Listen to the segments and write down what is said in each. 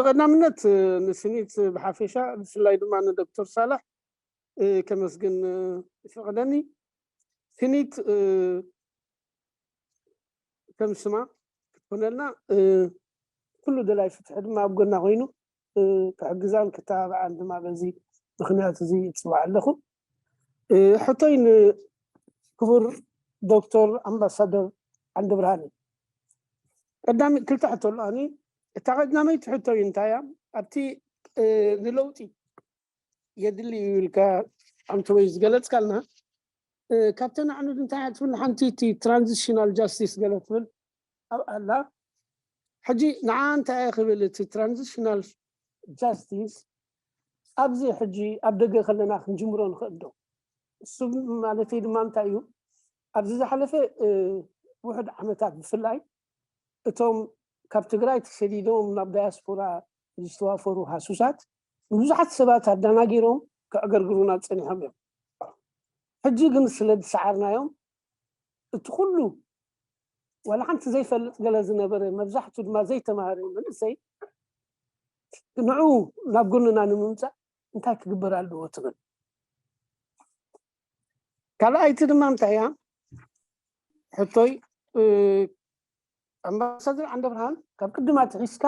ቀዳምነት ንስኒት ብሓፈሻ ብፍላይ ድማ ንዶክተር ሳላሕ ከመስግን ይፍቀደኒ። ስኒት ከም ስማ ክትኮነልና ኩሉ ደላይ ፍትሒ ድማ ኣብ ጎና ኮይኑ ክሕግዛን ክተባብዓን ድማ በዚ ምክንያት እዚ ይፅዋዕ ኣለኹ። ሕቶይ ንክቡር ዶክተር ኣምባሳደር ዓንደብርሃን እዩ። ቀዳሚ ክልተ ሕቶ ኣለኒ። እታ ቀዳመይቲ ሕቶይ እንታይ እያ? ኣብቲ ንለውጢ የድሊ እዩ ኢልካ ኣንተ ወይ ዝገለጽካልና ካብተን ኣዕኑድ እንታይ እያ ትብል? ሓንቲ እቲ ትራንዚሽናል ጃስቲስ ገለ ትብል ኣላ። ሕጂ ንዓ እንታይ እየ ክብል እቲ ትራንዚሽናል ጃስቲስ ኣብዚ ሕጂ ኣብ ደገ ከለና ክንጅምሮ ንኽእል ዶ? እሱ ማለተይ ድማ እንታይ እዩ? ኣብዚ ዝሓለፈ ውሕድ ዓመታት ብፍላይ እቶም ካብ ትግራይ ተሰዲዶም ናብ ዳያስፖራ ዝተዋፈሩ ሃሱሳት ንብዙሓት ሰባት ኣደናጊሮም ከዕገርግሩና ፀኒሖም እዮም። ሕጂ ግን ስለ ዝሰዓርናዮም እቲ ኩሉ ዋላ ሓንቲ ዘይፈልጥ ገለ ዝነበረ መብዛሕቱ ድማ ዘይተማሃረ መንእሰይ ንዑ ናብ ጎንና ንምምፃእ እንታይ ክግበር ኣለዎ ትብል? ካልኣይቲ ድማ እንታይ እያ ሕቶይ ኣምባሳደር ዓንደብርሃን ካብ ቅድም ኣትሒዝካ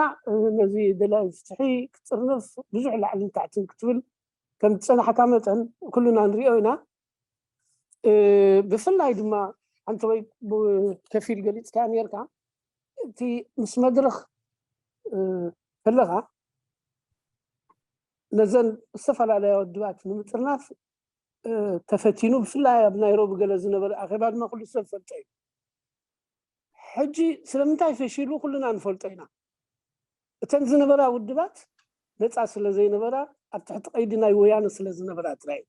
ነዚ ደላይ ፍትሒ ክጥርንፍ ብዙሕ ላዕልን ታሕትን ክትብል ከም ዝፀናሕካ መጠን ኩሉና ንሪኦ ኢና። ብፍላይ ድማ ሓንቲ ወይ ከፊል ገሊፅካ ነርካ እቲ ምስ መድረኽ ከለኻ ነዘን ዝተፈላለያ ውድባት ንምጥርናፍ ተፈቲኑ ብፍላይ ኣብ ናይሮቢ ገለ ዝነበረ ኣኼባ ድማ ኩሉ ሰብ ፈልጦ እዩ። ሕጂ ስለምንታይ ፈሺሉ ኩልና ንፈልጦ ኢና። እተን ዝነበራ ውድባት ነፃ ስለ ዘይነበራ ኣብ ትሕቲ ቀይዲ ናይ ወያነ ስለ ዝነበራ ጥራይ እዩ።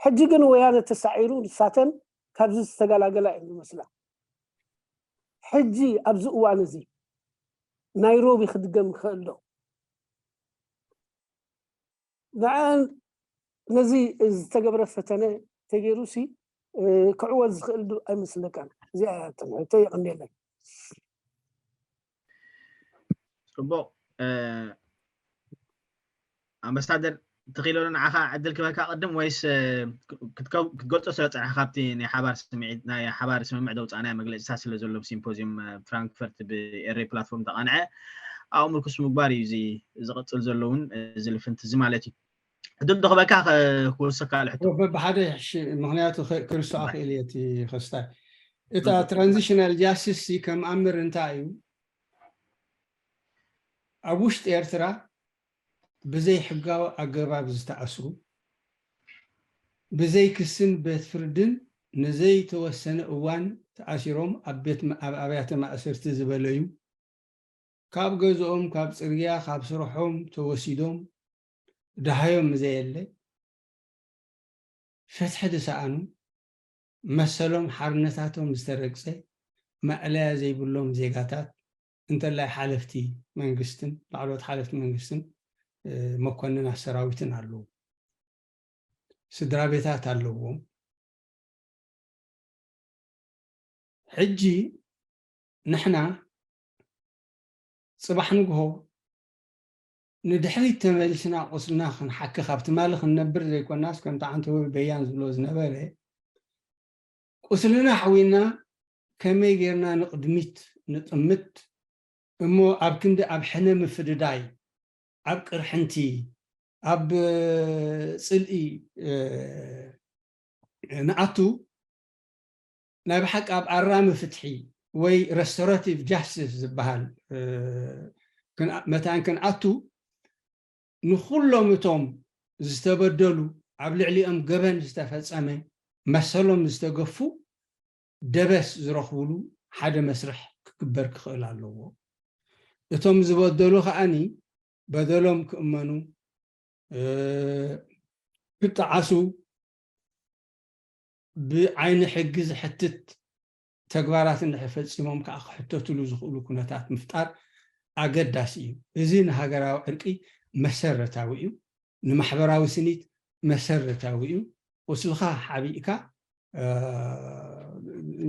ሕጂ ግን ወያነ ተሳዒሩ ንሳተን ካብዚ ዝተገላገላ እዩ ዝመስላ። ሕጂ ኣብዚ እዋን እዚ ናይሮቢ ክድገም ይኽእል ዶ? ንዐን ነዚ ዝተገብረ ፈተነ ተገይሩሲ ክዕወት ዝኽእል ዶ ኣይመስለካን? እዚኣ እያ እተን ሕቶ። የቐንየለይ። ፅቡቕ ኣምባሳደር ተኺለሉ ንዓኻ ዕድል ክበካ ቅድም ወይስ ክትገልፆ ስለ ፀናሕካ ካብቲ ናይ ሓባር ስምዒት ናይ ሓባር ስምምዕ ዘውፃእናዮ መግለፂታት ስለ ዘሎ ሲምፖዚየም ፍራንክፈርት ብኤሪ ፕላትፎርም ተቃንዐ ኣብኡ ምርኩስ ምግባር እዩ እዚ ዝቕፅል ዘሎ እውን እዚ ልፍንቲ እዚ ማለት እዩ። ዕድል ዶ ክበካ ክወሰካ ልሕቶ በብሓደ ይሕሽ ምክንያቱ ክርስዖ ክእል እየ እቲ ከስታይ እታ ትራንዚሽናል ጃስቲስ ከም ኣምር እንታይ እዩ ኣብ ውሽጢ ኤርትራ ብዘይ ሕጋዊ ኣገባብ ዝተኣስሩ ብዘይ ክስን ቤት ፍርድን ንዘይተወሰነ እዋን ተኣሲሮም ኣብ ቤት ኣብ ኣብያተ ማእሰርቲ ዝበለዩ ካብ ገዝኦም ካብ ፅርግያ ካብ ስርሖም ተወሲዶም ደሃዮም ዘየለ ፍትሒ ዝሰኣኑ መሰሎም ሓርነታቶም ዝተረግፀ ማእለያ ዘይብሎም ዜጋታት እንተላይ ሓለፍቲ መንግስትን ላዕለዎት ሓለፍቲ መንግስትን መኮንናት ሰራዊትን ኣለዉ። ስድራ ቤታት ኣለዎም። ሕጂ ንሕና ፅባሕ ንግሆ ንድሕሪት ተመሊስና ቁስልና ክንሓክኽ ኣብ ትማሊ ክንነብር ዘይኮናስ ከምቲ ዓንተወይ በያን ዝብሎ ዝነበረ ቁስልና ኣሕዊና ከመይ ጌርና ንቕድሚት ንጥምት እሞ ኣብ ክንዲ ኣብ ሕነ ምፍድዳይ ኣብ ቅርሕንቲ ኣብ ፅልኢ ንኣቱ ናይ ብሓቂ ኣብ ኣራሚ ፍትሒ ወይ restorative justice ዝበሃል መታን ክንኣቱ ንኩሎም እቶም ዝተበደሉ ኣብ ልዕሊኦም ገበን ዝተፈፀመ መሰሎም ዝተገፉ ደበስ ዝረኽብሉ ሓደ መስርሕ ክግበር ክኽእል ኣለዎ። እቶም ዝበደሉ ከዓኒ በደሎም ክእመኑ ክጠዓሱ ብዓይኒ ሕጊ ዝሕትት ተግባራት እንድሕር ፈፂሞም ከዓ ክሕተትሉ ዝኽእሉ ኩነታት ምፍጣር ኣገዳሲ እዩ። እዚ ንሃገራዊ ዕርቂ መሰረታዊ እዩ። ንማሕበራዊ ስኒት መሰረታዊ እዩ። ቁስልኻ ሓቢእካ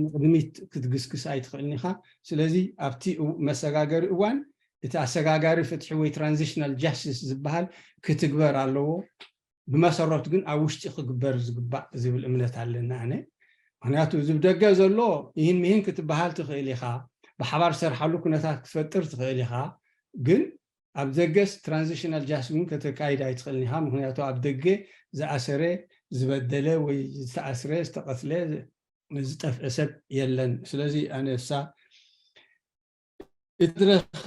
ንቅድሚት ክትግስግስ ኣይትኽእልን ኢኻ። ስለዚ ኣብቲ መሰጋገሪ እዋን እቲ ኣሰጋጋሪ ፍትሒ ወይ transitional justice ዝበሃል ክትግበር ኣለዎ። ብመሰረቱ ግን ኣብ ውሽጢ ክግበር ዝግባእ ዝብል እምነት ኣለና ኣነ። ምክንያቱ እዚ ብደገ ዘሎ ይህን ምሂን ክትበሃል ትኽእል ኢኻ፣ ብሓባር ሰርሓሉ ኩነታት ክትፈጥር ትኽእል ኢኻ። ግን ኣብ ደገስ transitional justice እውን ከተካይድ ኣይትኽእልን ኢኻ። ምክንያቱ ኣብ ደገ ዝኣሰረ፣ ዝበደለ ወይ ዝተኣስረ፣ ዝተቐትለ፣ ዝጠፍአ ሰብ የለን። ስለዚ ኣነ እሳ እቲ መድረኽ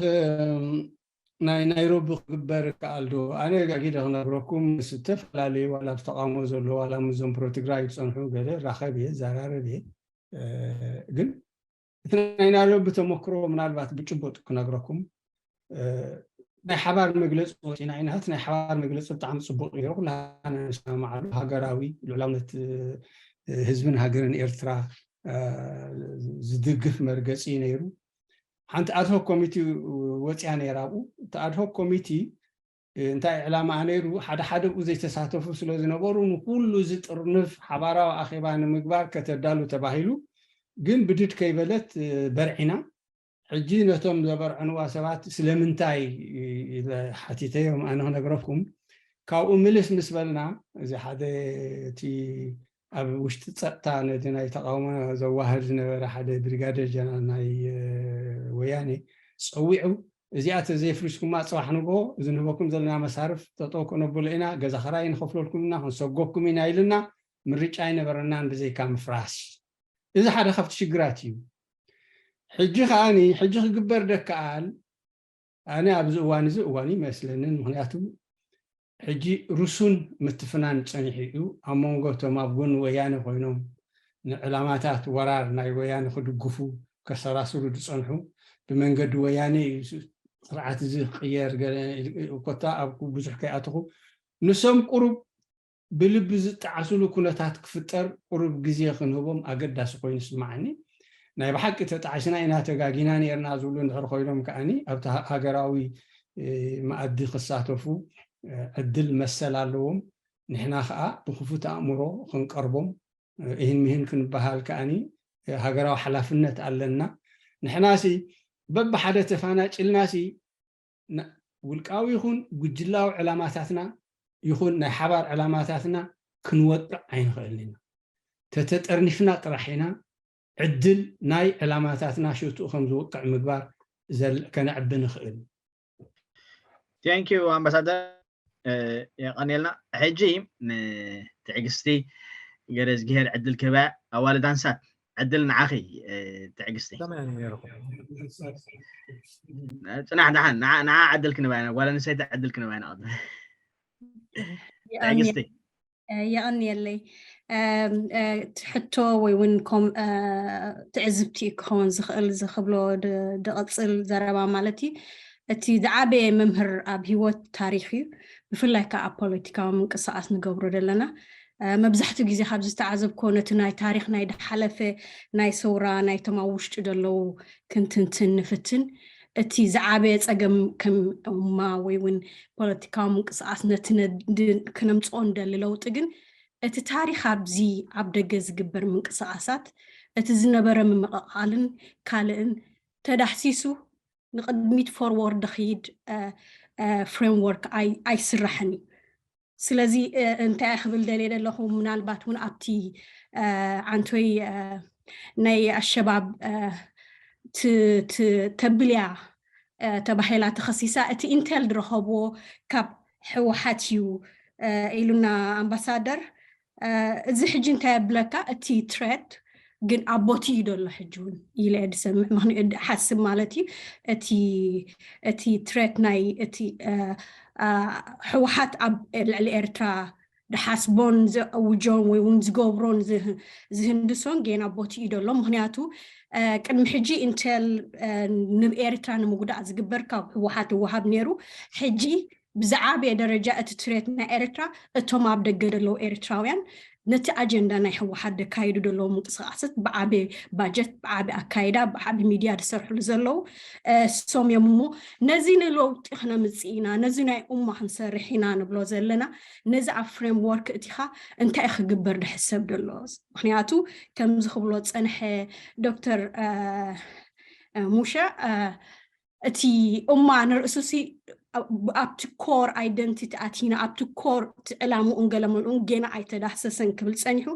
ናይ ናይሮቢ ክግበር ይከኣል ዶ? ኣነ ጋጊደ ክነግረኩም ምስ ዝተፈላለዩ ዋላ ተቃውሞ ዘሎ ዋላ ምስዞም ፕሮ ትግራይ ዝፀንሑ ገለ ራኸብ እየ ዛራረብ እየ። ግን እቲ ናይ ናይሮቢ ተመክሮ ምናልባት ብጭቡጥ ክነግረኩም። ናይ ሓባር መግለፂ ወፂና ኢና። እቲ ናይ ሓባር መግለፂ ብጣዕሚ ፅቡቅ ነይሩ፣ ኩላና ንሰማማዓሉ። ሃገራዊ ልዑላውነት ህዝብን ሃገርን ኤርትራ ዝድግፍ መርገፂ ነይሩ። ሓንቲ ኣድሆክ ኮሚቲ ወፅያ ነይራ ኣብኡ። እቲ ኣድሆክ ኮሚቲ እንታይ ዕላማ ነይሩ? ሓደ ሓደ ኣብኡ ዘይተሳተፉ ስለ ዝነበሩ ንኩሉ ዝጥርንፍ ሓባራዊ ኣኼባ ንምግባር ከተዳሉ ተባሂሉ፣ ግን ብድድ ከይበለት በርዒና። ሕጂ ነቶም ዘበርዕንዋ ሰባት ስለምንታይ ኢለ ሓቲተዮም ኣነ ክነግረኩም። ካብኡ ምልስ ምስ በልና፣ እዚ ሓደ እቲ ኣብ ውሽጢ ጸጥታ ነቲ ናይ ተቃውሞ ዘዋህድ ዝነበረ ሓደ ብሪጋደር ጀነራል ናይ ወያኔ ጸዊዑ፣ እዚኣ ተዘይፍሪስኩማ ጽባሕ ንግሆ እዚ ንህበኩም ዘለና መሳርፍ ጠጠው ከነብሎ ኢና፣ ገዛ ኸራይ ንኸፍለልኩም ኢና፣ ክንሰጎኩም ኢና ኢልና፣ ምርጫ ኣይነበረናን ብዘይካ ምፍራስ። እዚ ሓደ ካብቲ ሽግራት እዩ። ሕጂ ከዓኒ ሕጂ ክግበር ደከኣል ኣነ ኣብዚ እዋን እዚ እዋን ይመስለንን፣ ምክንያቱ ሕጂ ርሱን ምትፍናን ጸኒሑ እዩ። ኣብ መንጎ እቶም ኣብ ጎኒ ወያነ ኮይኖም ንዕላማታት ወራር ናይ ወያነ ክድግፉ ከሰራስሩ ዝጸንሑ ብመንገዲ ወያነ እዩ። ስርዓት እዚ ክቅየር ገለ ኮታ ኣብ ብዙሕ ከይኣተኹ ንሶም ቁሩብ ብልቢ ዝጠዓስሉ ኩነታት ክፍጠር ቁሩብ ግዜ ክንህቦም ኣገዳሲ ኮይኑ ይስምዓኒ። ናይ ብሓቂ ተጣዒስና ኢና ተጋጊና ነርና ዝብሉ እንድሕር ኮይኖም ከዓኒ ኣብቲ ሃ- ሃገራዊ እ፣ መኣዲ ክሳተፉ እ፣ ዕድል መሰል ኣለዎም። ንሕና ከዓ ብክፉት ኣእምሮ ክንቀርቦም እ፣ እህን ምሂን ክንበሃል ከዓኒ እ፣ ሃገራዊ ሓላፍነት ኣለና። ንሕናሲ በብሓደ ተፋናጭልናሲ ና- ውልቃዊ ይኹን ጉጅላዊ ዕላማታትና ይኹን ናይ ሓባር ዕላማታትና ክንወቅዕ ኣይንኽእልን ኢና። ተተጠርኒፍና ጥራሕ ኢና ዕድል ናይ ዕላማታትና ሽትኡ ከም ዝውቅዕ ምግባር ዘል- ከነዕቢ ንኽእል። Thank you ኣምባሳደር፣ የቐንየልና። ሕጂ ንትዕግስቲ ገረዝግሄር ዕድል ክህባ። ኣዋልድ ኣንሳት ዕድል ንዓኺ ትዕግስቲ። ጽናሕ ደሓን ንዓ ዕድል ክንባ ኢና፣ ጓል ኣንስተይቲ ዕድል ክንባ ኢና። ትዕግስቲ የቐንየለይ። ሕቶ ወይ እውን ትዕዝብቲ ክኸውን ዝኽእል ዝክብሎ ድቕፅል ዘረባ ማለት እዩ። እቲ ዝዓበየ መምህር ኣብ ህይወት ታሪኽ እዩ። ብፍላይ ከዓ ኣብ ፖለቲካዊ ምንቅስቃስ ንገብሮ ዘለና መብዛሕትኡ ግዜ ካብ ዝተዓዘብኮ ነቲ ናይ ታሪኽ ናይ ድሓለፈ ናይ ሰውራ ናይቶም ኣብ ውሽጢ ዘለዉ ክንትንትን ንፍትን። እቲ ዝዓበየ ፀገም ከም እማ ወይ እውን ፖለቲካዊ ምንቅስቃስ ነቲ ክነምፅኦ እንደሊ ለውጢ ግን እቲ ታሪኽ ኣብዚ ኣብ ደገ ዝግበር ምንቅስቃሳት እቲ ዝነበረ ምምቕቓልን ካልእን ተዳህሲሱ ንቕድሚት ፎርወርድ ክይድ ፍሬምወርክ ኣይስራሕን እዩ። ስለዚ እንታይ ክብል ደልየ ዘለኹ ምናልባት እውን ኣብቲ ዓንቶይ ናይ ኣሸባብ ተብልያ ተባሂላ ተኸሲሳ እቲ ኢንቴል ዝረኸብዎ ካብ ህወሓት እዩ ኢሉና ኣምባሳደር። እዚ ሕጂ እንታይ የብለካ እቲ ትሬት ግን ኣብ ቦቲ እዩ ዘሎ ሕጂ እውን ኢለ እየ ዝሰምዕ። ምክንያቱ ሓስብ ማለት እዩ እቲ እቲ ትሬት ናይ እቲ ህወሓት ኣብ ልዕሊ ኤርትራ ድሓስቦን ዘእውጆን ወይ እውን ዝገብሮን ዝህንድሶን ጌና ቦቲ እዩ ዘሎ። ምክንያቱ ቅድሚ ሕጂ ኢንቴል ንኤርትራ ንምጉዳእ ዝግበር ካብ ህወሓት ይወሃብ ነይሩ። ሕጂ ብዝዓበየ ደረጃ እቲ ትሬት ናይ ኤርትራ እቶም ኣብ ደገ ዘለዉ ኤርትራውያን ነቲ ኣጀንዳ ናይ ህወሓት ደካይዱ ዘለዉ ምንቅስቃሳት ብዓቢ ባጀት ብዓቢ ኣካይዳ ብዓቢ ሚድያ ዝሰርሕሉ ዘለዉ እሶም እዮም እሞ ነዚ ንለውጢ ክነምፅእ ኢና ነዚ ናይ ኡማ ክንሰርሕ ኢና ንብሎ ዘለና ነዚ ኣብ ፍሬምወርክ እቲኻ እንታይ ክግበር ድሕሰብ ደሎ ምክንያቱ ከምዚ ክብሎ ፀንሐ ዶክተር ሙሸ እቲ እማ ንርእሱ ሲ ኣብቲ ኮር ኣይደንቲቲ ኣቲና ኣብቲ ኮር እቲ ዕላምኡን ገለመልኡን ገና ኣይተዳህሰሰን ክብል ጸኒሑ።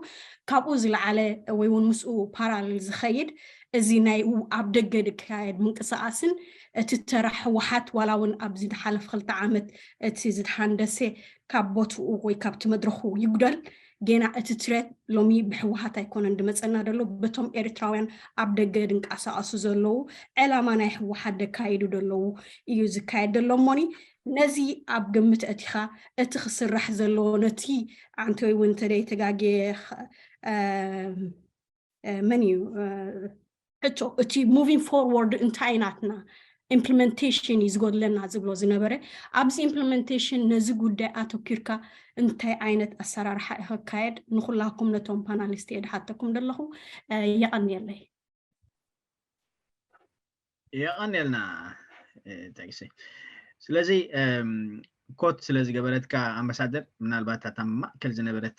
ካብኡ ዝለዓለ ወይ እውን ምስኡ ፓራሌል ዝኸይድ እዚ ናይ ኣብ ደገ ዝካየድ ምንቅስቃስን እቲ ተራ ህወሓት ዋላ እውን ኣብዚ ዝሓለፍ ክልተ ዓመት እቲ ዝተሃንደሰ ካብ ቦትኡ ወይ ካብቲ መድረኹ ይጉደል። ገና እቲ ትሬት ሎሚ ብህወሓት ኣይኮነን ድመፀና ደሎ፣ በቶም ኤርትራውያን ኣብ ደገ ድንቀሳቀሱ ዘለዉ ዕላማ ናይ ህወሓት ደካይዱ ደለዉ እዩ ዝካየድ ደሎ። እሞኒ ነዚ ኣብ ግምት እቲኻ እቲ ክስራሕ ዘለዎ ነቲ ኣንተ እውን ተደይ ተጋጌ መን እዩ ሕቶ እቲ moving forward እንታይ ናትና ኢምፕሊመንቴሽን እዩ ዝጎድለና ዝብሎ ዝነበረ። ኣብዚ ኢምፕሊመንቴሽን ነዚ ጉዳይ ኣተኪርካ እንታይ ዓይነት ኣሰራርሓ እዩ ክካየድ ንኩላኩም ነቶም ፓናሊስት እየ ድሓተኩም ደለኹ። የቐንየለይ። የቐንየልና። ጠቂሰ ስለዚ ኮት ስለ ዝገበረትካ ኣምባሳደር ምናልባት ኣታ ማእከል ዝነበረት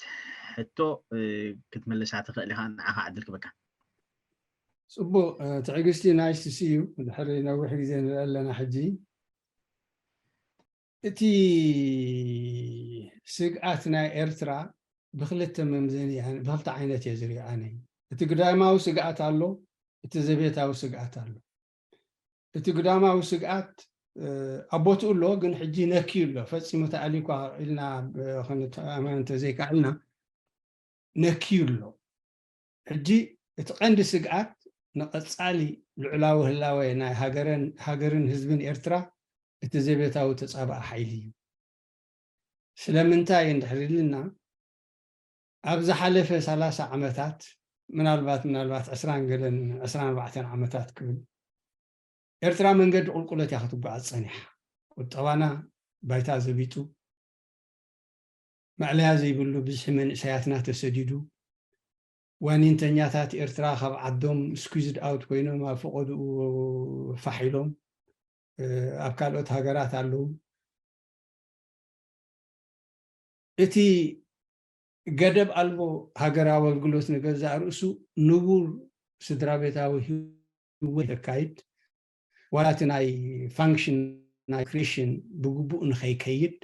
ሕቶ ክትምልሳ ትኽእል ኢኻ። ንዓኻ ዕድል ክበካ። ፅቡቅ ትዕግስቲ ናይስ ሲ ዩ ድሕሪ ነዊሕ ግዜ ንርኢ ኣለና። ሕጂ እቲ ስግኣት ናይ ኤርትራ ብክልተ መምዘኒ ብክልተ ዓይነት እየ ዝሪኦ ኣነ። እቲ ግዳማዊ ስግኣት ኣሎ፣ እቲ ዘቤታዊ ስግኣት ኣሎ። እቲ ግዳማዊ ስግኣት ኣብ ቦትኡ ኣሎ፣ ግን ሕጂ ነክዩ ኣሎ። ፈፂሙ ተኣልዩ እኳ ኢልና ክንተኣመን እንተዘይከኣልና ነክዩ ኣሎ። ሕጂ እቲ ቀንዲ ስግኣት ንቐፃሊ ልዑላዊ ህላወ ናይ ሃገርን ህዝብን ኤርትራ እቲ ዘቤታዊ ተፃባኢ ሓይሊ እዩ። ስለምንታይ እንድሕር ኢልና ኣብ ዝሓለፈ ሰላሳ ዓመታት ምናልባት ምናልባት ዕስራን ገለን ዕስራን ኣርባዕተን ዓመታት ክብል ኤርትራ መንገዲ ቁልቁለት እያ ክትጓዓዝ ፀኒሓ። ቁጠባና ባይታ ዘቢጡ፣ መዕለያ ዘይብሉ ብዝሒ መንእሰያትና ተሰዲዱ፣ ዋኒንተኛታት ኤርትራ ካብ ዓዶም ስኩዝድ ኣውት ኮይኖም ኣብ ፈቐድኡ ፋሕ ኢሎም ኣብ ካልኦት ሃገራት ኣለዉ። እቲ ገደብ ኣልቦ ሃገራዊ ኣገልግሎት ንገዛእ ርእሱ ንቡር ስድራ ቤታዊ ህይወት የካይድ። ዋላ እቲ ናይ ፋንክሽን ናይ ክሪሽን ብግቡእ ንኸይከይድ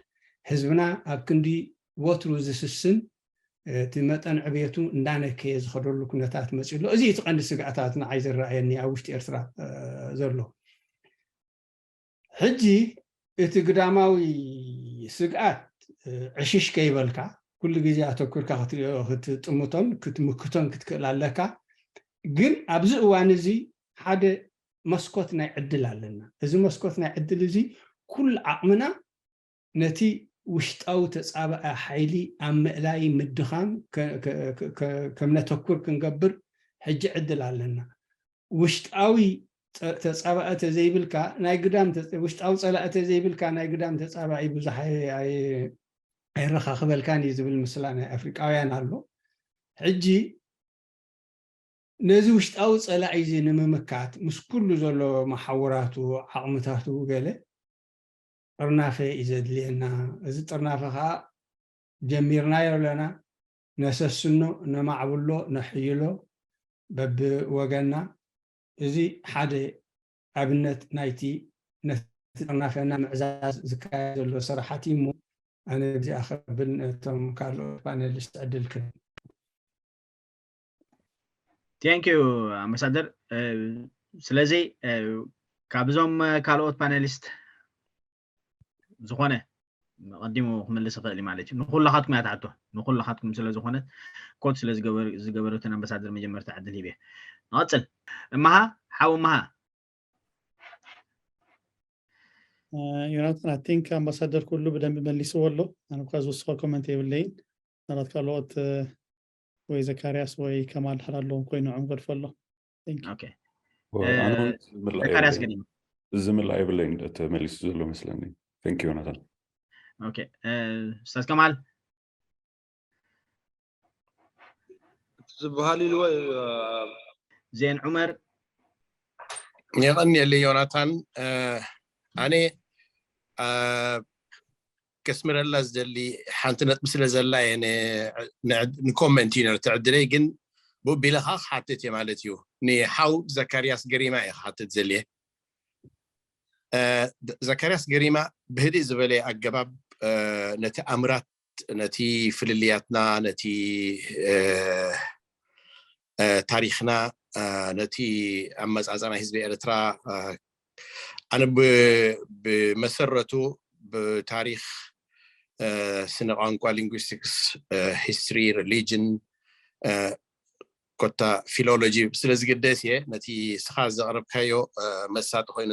ህዝብና ኣብ ክንዲ ወትሩ ዝስስን እቲ መጠን ዕብየቱ እንዳነከየ ዝኸደሉ ኩነታት መፅኡ ኣሎ። እዚ እቲ ቀንዲ ስግኣታት ንዓይ ዝረኣየኒ ኣብ ውሽጢ ኤርትራ ዘሎ። ሕጂ እቲ ግዳማዊ ስግኣት ዕሽሽ ከይበልካ ኩሉ ግዜ ኣተኩርካ ክትሪኦ ክትጥምቶን ክትምክቶን ክትክእል ኣለካ። ግን ኣብዚ እዋን እዚ ሓደ መስኮት ናይ ዕድል ኣለና። እዚ መስኮት ናይ ዕድል እዚ ኩሉ ዓቕምና ነቲ ውሽጣዊ ተፃባኢ ሓይሊ ኣብ ምእላይ ምድኻም ከምነተኩር ክንገብር ሕጂ ዕድል ኣለና። ውሽጣዊ ተፃባኢ ተዘይብልካ ናይ ግዳም ውሽጣዊ ፀላኢ ተዘይብልካ ናይ ግዳም ተፃባኢ ብዙሕ ኣይረኻኽበልካን እዩ ዝብል ምስላ ናይ ኣፍሪቃውያን ኣሎ። ሕጂ ነዚ ውሽጣዊ ፀላኢ እዚ ንምምካት ምስ ኩሉ ዘሎ መሓውራቱ ዓቕምታቱ ገለ ጥርናፈ እዩ ዘድልየና። እዚ ጥርናፈ ከዓ ጀሚርናዮ ኣለና። ነሰስኖ፣ ነማዕብሎ፣ ነሕይሎ በብወገንና። እዚ ሓደ ኣብነት ናይቲ ነቲ ጥርናፈና ምዕዛዝ ዝካየድ ዘሎ ስራሓት እዩ እሞ ኣነ እዚኣ ከብል ነቶም ካልኦት ፓነሊስት ዕድል ክህብ። Thank you ኣምባሳደር። ስለዚ ካብዞም ካልኦት ፓነሊስት ዝኾነ ቀዲሙ ክምልስ ይኽእል ማለት እዩ። ንኩላኻትኩም እያ ትሓቶ፣ ንኩላኻትኩም ስለ ዝኾነት ኮት ስለ ዝገበረትን ኣምባሳደር መጀመርታ ዕድል ሂበ። ንቐፅል። እመሃ ሓው እመሃ ዮናታን፣ I think ኣምባሳደር ኩሉ ብደንቢ መሊስዎ ኣሎ። ኣነ ብካ ዝወስኾ ኮመንት የብለይን። ምናልባት ካልኦት ወይ ዘካርያስ ወይ ከማል ሓላለዎም ኮይኑ ንዕኦም ገድፎ ኣሎ። Thank you። ኦኬ። ኣነ እውን ዝምልኣ ዘካርያስ የብለይን። ገዲም ዝምልኣ የብለይን፣ ተመሊሱ ዘሎ መስለኒ። Thank you ዮናታን። ኦኬ። ኡስታዝ ከማል ዝበሃል ኢልዎ እዩ። ዜን ዑመር የቐንየለይ ዮናታን። ኣነ ከስምረላ ዝደሊ ሓንቲ ነጥቢ ስለ ዘላ እየ ንኮመንት እዩ ነርቲ ዕድለይ፣ ግን ብኡ ቢለ ከዓ ክሓትት እየ ማለት እዩ። ንሓው ዘካርያስ ገሪማ እየ ክሓትት ዘልየ። ዘካርያስ ገሪማ ብህድእ ዝበለ ኣገባብ ነቲ ኣምራት፣ ነቲ ፍልልያትና፣ ነቲ ታሪኽና፣ ነቲ ኣመፃፅኣ ናይ ህዝቢ ኤርትራ፣ ኣነ ብመሰረቱ ብታሪኽ፣ ስነ ቋንቋ፣ ሊንጉስቲክስ፣ ሂስትሪ፣ ሪሊጅን፣ ኮታ ፊሎሎጂ ስለ ዝግደስ እየ ነቲ ስኻ ዘቕረብካዮ መሳጢ ኮይኑ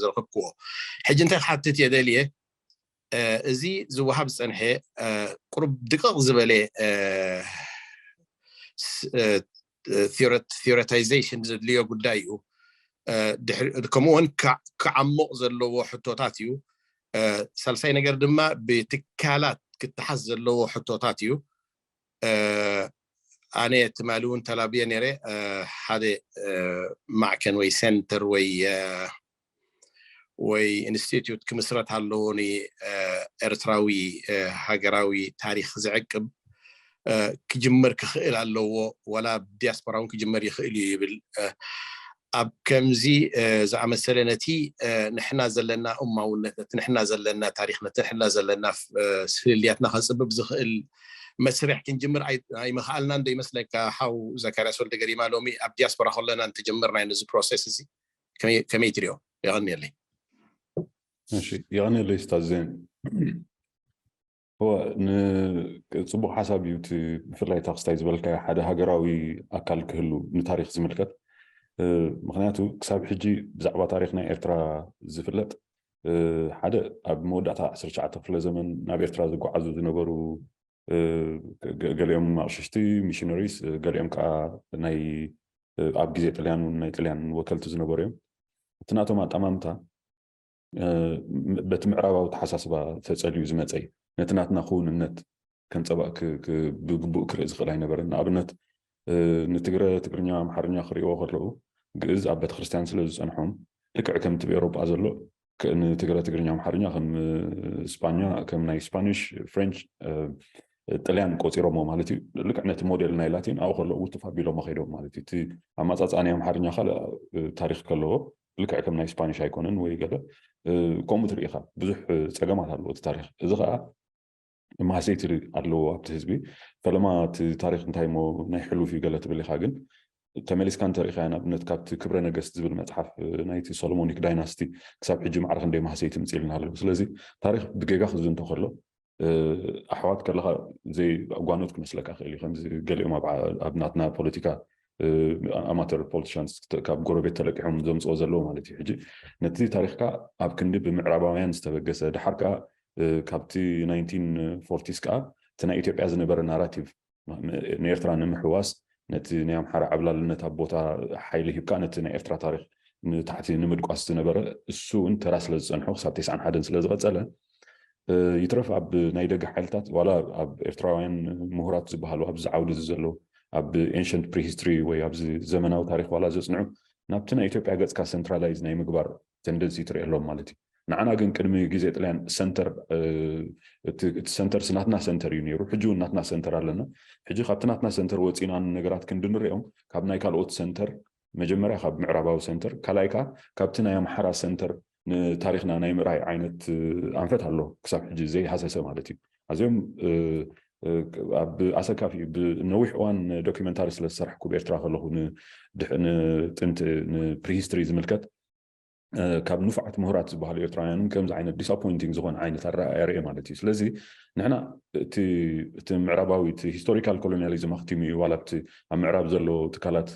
ዝረኽብክዎ። ሕጂ እንታይ ክሓትት እየ ደልየ፣ እዚ ዝወሃብ ዝፀንሐ ቁሩብ ድቅቕ ዝበለ ቲዮረታይዜሽን ዘድልዮ ጉዳይ እዩ። ከምኡ እውን ክዓሞቕ ዘለዎ ሕቶታት እዩ። ሳልሳይ ነገር ድማ ብትካላት ክተሓዝ ዘለዎ ሕቶታት እዩ። ኣነ ትማሊ እውን ተላብየ ነይረ። ሓደ ማዕከን ወይ ሴንተር ወይ ወይ ኢንስቲትዩት ክምስረት ኣለዎ፣ ንኤርትራዊ ሃገራዊ ታሪኽ ዝዕቅብ ክጅምር ክኽእል ኣለዎ፣ ዋላ ብዲያስፖራ እውን ክጅመር ይኽእል እዩ ይብል። ኣብ ከምዚ ዝኣመሰለ ነቲ ንሕና ዘለና እማውነት፣ ነቲ ንሕና ዘለና ታሪኽ፣ ነቲ ንሕና ዘለና ፍልልያትና ከፅብብ ዝኽእል መስርሕ ክንጅምር ኣይመኽኣልናን ዶ ይመስለካ? ሓው ዘካርያስ ወልደ ገሪማ፣ ሎሚ ኣብ ዲያስፖራ ከለና እንተጀመርናዮ ነዚ ፕሮሰስ እዚ ከመይ ትሪኦ? የቐንየለይ። የቐንየለይ ስታዝ ዜን። እወ፣ ጽቡቕ ሓሳብ እዩ። እቲ ብፍላይ እታ ክስታይ ዝበልካዮ ሓደ ሃገራዊ ኣካል ክህሉ ንታሪኽ ዝምልከት። ምኽንያቱ ክሳብ ሕጂ ብዛዕባ ታሪኽ ናይ ኤርትራ ዝፍለጥ ሓደ ኣብ መወዳእታ ዓሰርተ ትሽዓተ ክፍለ ዘመን ናብ ኤርትራ ዝጓዓዙ ዝነበሩ ገሊኦም ኣቕሽሽቲ ሚሽነሪስ፣ ገሊኦም ከዓ ናይ ኣብ ግዜ ጥልያን እውን ናይ ጥልያን ወከልቲ ዝነበሩ እዮም። እቲ ናቶም ኣጠማምታ በቲ ምዕራባዊ ተሓሳስባ ተጸልዩ ዝመጸ እዩ። ነቲ ናትና ክውንነት ከንጸባእ ብግቡእ ክርኢ ዝኽእል ኣይነበረን። ንኣብነት ንትግረ ትግርኛ ኣምሓርኛ ክርእይዎ ከለዉ ግእዝ ኣብ ቤተክርስትያን ስለ ዝጸንሖም ልክዕ ከምቲ ብኤውሮጳ ዘሎ ንትግረ ትግርኛ ኣምሓርኛ ከም ስፓኛ ከም ናይ ስፓኒሽ ፍሬንች ጥልያን ቆፂሮሞ ማለት እዩ። ልክዕ ነቲ ሞዴል ናይ ላቲን ኣብኡ ከሎ ውትፍ ኣቢሎሞ ከይዶም ማለት እዩ። እቲ ኣመፃፅኣ ናይ ኣምሓርኛ ካልእ ታሪክ ከለዎ ልክዕ ከም ናይ ስፓኒሽ ኣይኮነን ወይ ገለ ከምኡ ትርኢ ኢኻ። ብዙሕ ፀገማት ኣለዎ እቲ ታሪክ። እዚ ከዓ ማህሰይቲ ኣለዎ ኣብቲ ህዝቢ። ፈለማ እቲ ታሪክ እንታይ ሞ ናይ ሕሉፍ እዩ ገለ ትብል ኢኻ፣ ግን ተመሊስካ እንተሪኢኻዮ ንኣብነት ካብቲ ክብረ ነገስት ዝብል መፅሓፍ ናይቲ ሶሎሞኒክ ዳይናስቲ ክሳብ ሕጂ ማዕረ ክንደይ ማህሰይቲ ምፅልና ኣለዎ። ስለዚ ታሪክ ብጌጋ ክዝንቶ ከሎ ኣሕዋት ከለካ ዘይጓኖት ክመስለካ ክእል እዩ። ከምዚ ገሊኦም ኣብ ናትና ፖለቲካ ኣማተር ፖለቲሻንስ ካብ ጎረቤት ተለቂሖም ዘምፅኦ ዘለዎ ማለት እዩ። ሕጂ ነቲ ታሪክካ ኣብ ክንዲ ብምዕራባውያን ዝተበገሰ ድሓር ከዓ ካብቲ ናይንቲን ፎርቲስ ከዓ እቲ ናይ ኢትዮጵያ ዝነበረ ናራቲቭ ንኤርትራ ንምሕዋስ ነቲ ናይ ኣምሓራ ዓብላልነት ኣብ ቦታ ሓይሊ ሂብካ ነቲ ናይ ኤርትራ ታሪክ ንታሕቲ ንምድቋስ ዝነበረ እሱ እውን ተራ ስለ ዝፀንሖ ክሳብ ተስዓን ሓደን ስለ ዝቐፀለ ይትረፍ ኣብ ናይ ደገ ሓይልታት ዋላ ኣብ ኤርትራውያን ምሁራት ዝበሃሉ ኣብዚ ዓውዲ እዚ ዘለዉ ኣብ ኤንሸንት ፕሪሂስትሪ ወይ ኣብዚ ዘመናዊ ታሪክ ዋላ ዘፅንዑ ናብቲ ናይ ኢትዮጵያ ገፅካ ሰንትራላይዝ ናይ ምግባር ተንደንሲ ትርኢ ኣሎም ማለት እዩ። ንዓና ግን ቅድሚ ግዜ ጥልያን ሰንተር እቲ ሰንተር ናትና ሰንተር እዩ ነይሩ። ሕጂ እውን ናትና ሰንተር ኣለና። ሕጂ ካብቲ ናትና ሰንተር ወፂና ነገራት ክንዲ ንሪኦም ካብ ናይ ካልኦት ሰንተር መጀመርያ ካብ ምዕራባዊ ሰንተር ካልኣይ ከዓ ካብቲ ናይ ኣምሓራ ሰንተር ንታሪክና ናይ ምርኣይ ዓይነት ኣንፈት ኣሎ ክሳብ ሕጂ ዘይሃሰሰ ማለት እዩ። ኣዝዮም ኣብ ኣሰካፊ ብነዊሕ እዋን ዶኪመንታሪ ስለ ዝሰራሕኩ ብኤርትራ ከለኹ ንጥንቲ ንፕሪሂስትሪ ዝምልከት ካብ ንፉዓት ምሁራት ዝበሃሉ ኤርትራውያን ከምዚ ዓይነት ዲስኣፖይንቲንግ ዝኾነ ዓይነት ኣረኣእያ ርኤ ማለት እዩ። ስለዚ ንሕና እቲ ምዕራባዊ እቲ ሂስቶሪካል ኮሎኒያሊዝም ኣክቲሙ እዩ ዋላ ኣብቲ ኣብ ምዕራብ ዘሎ ትካላት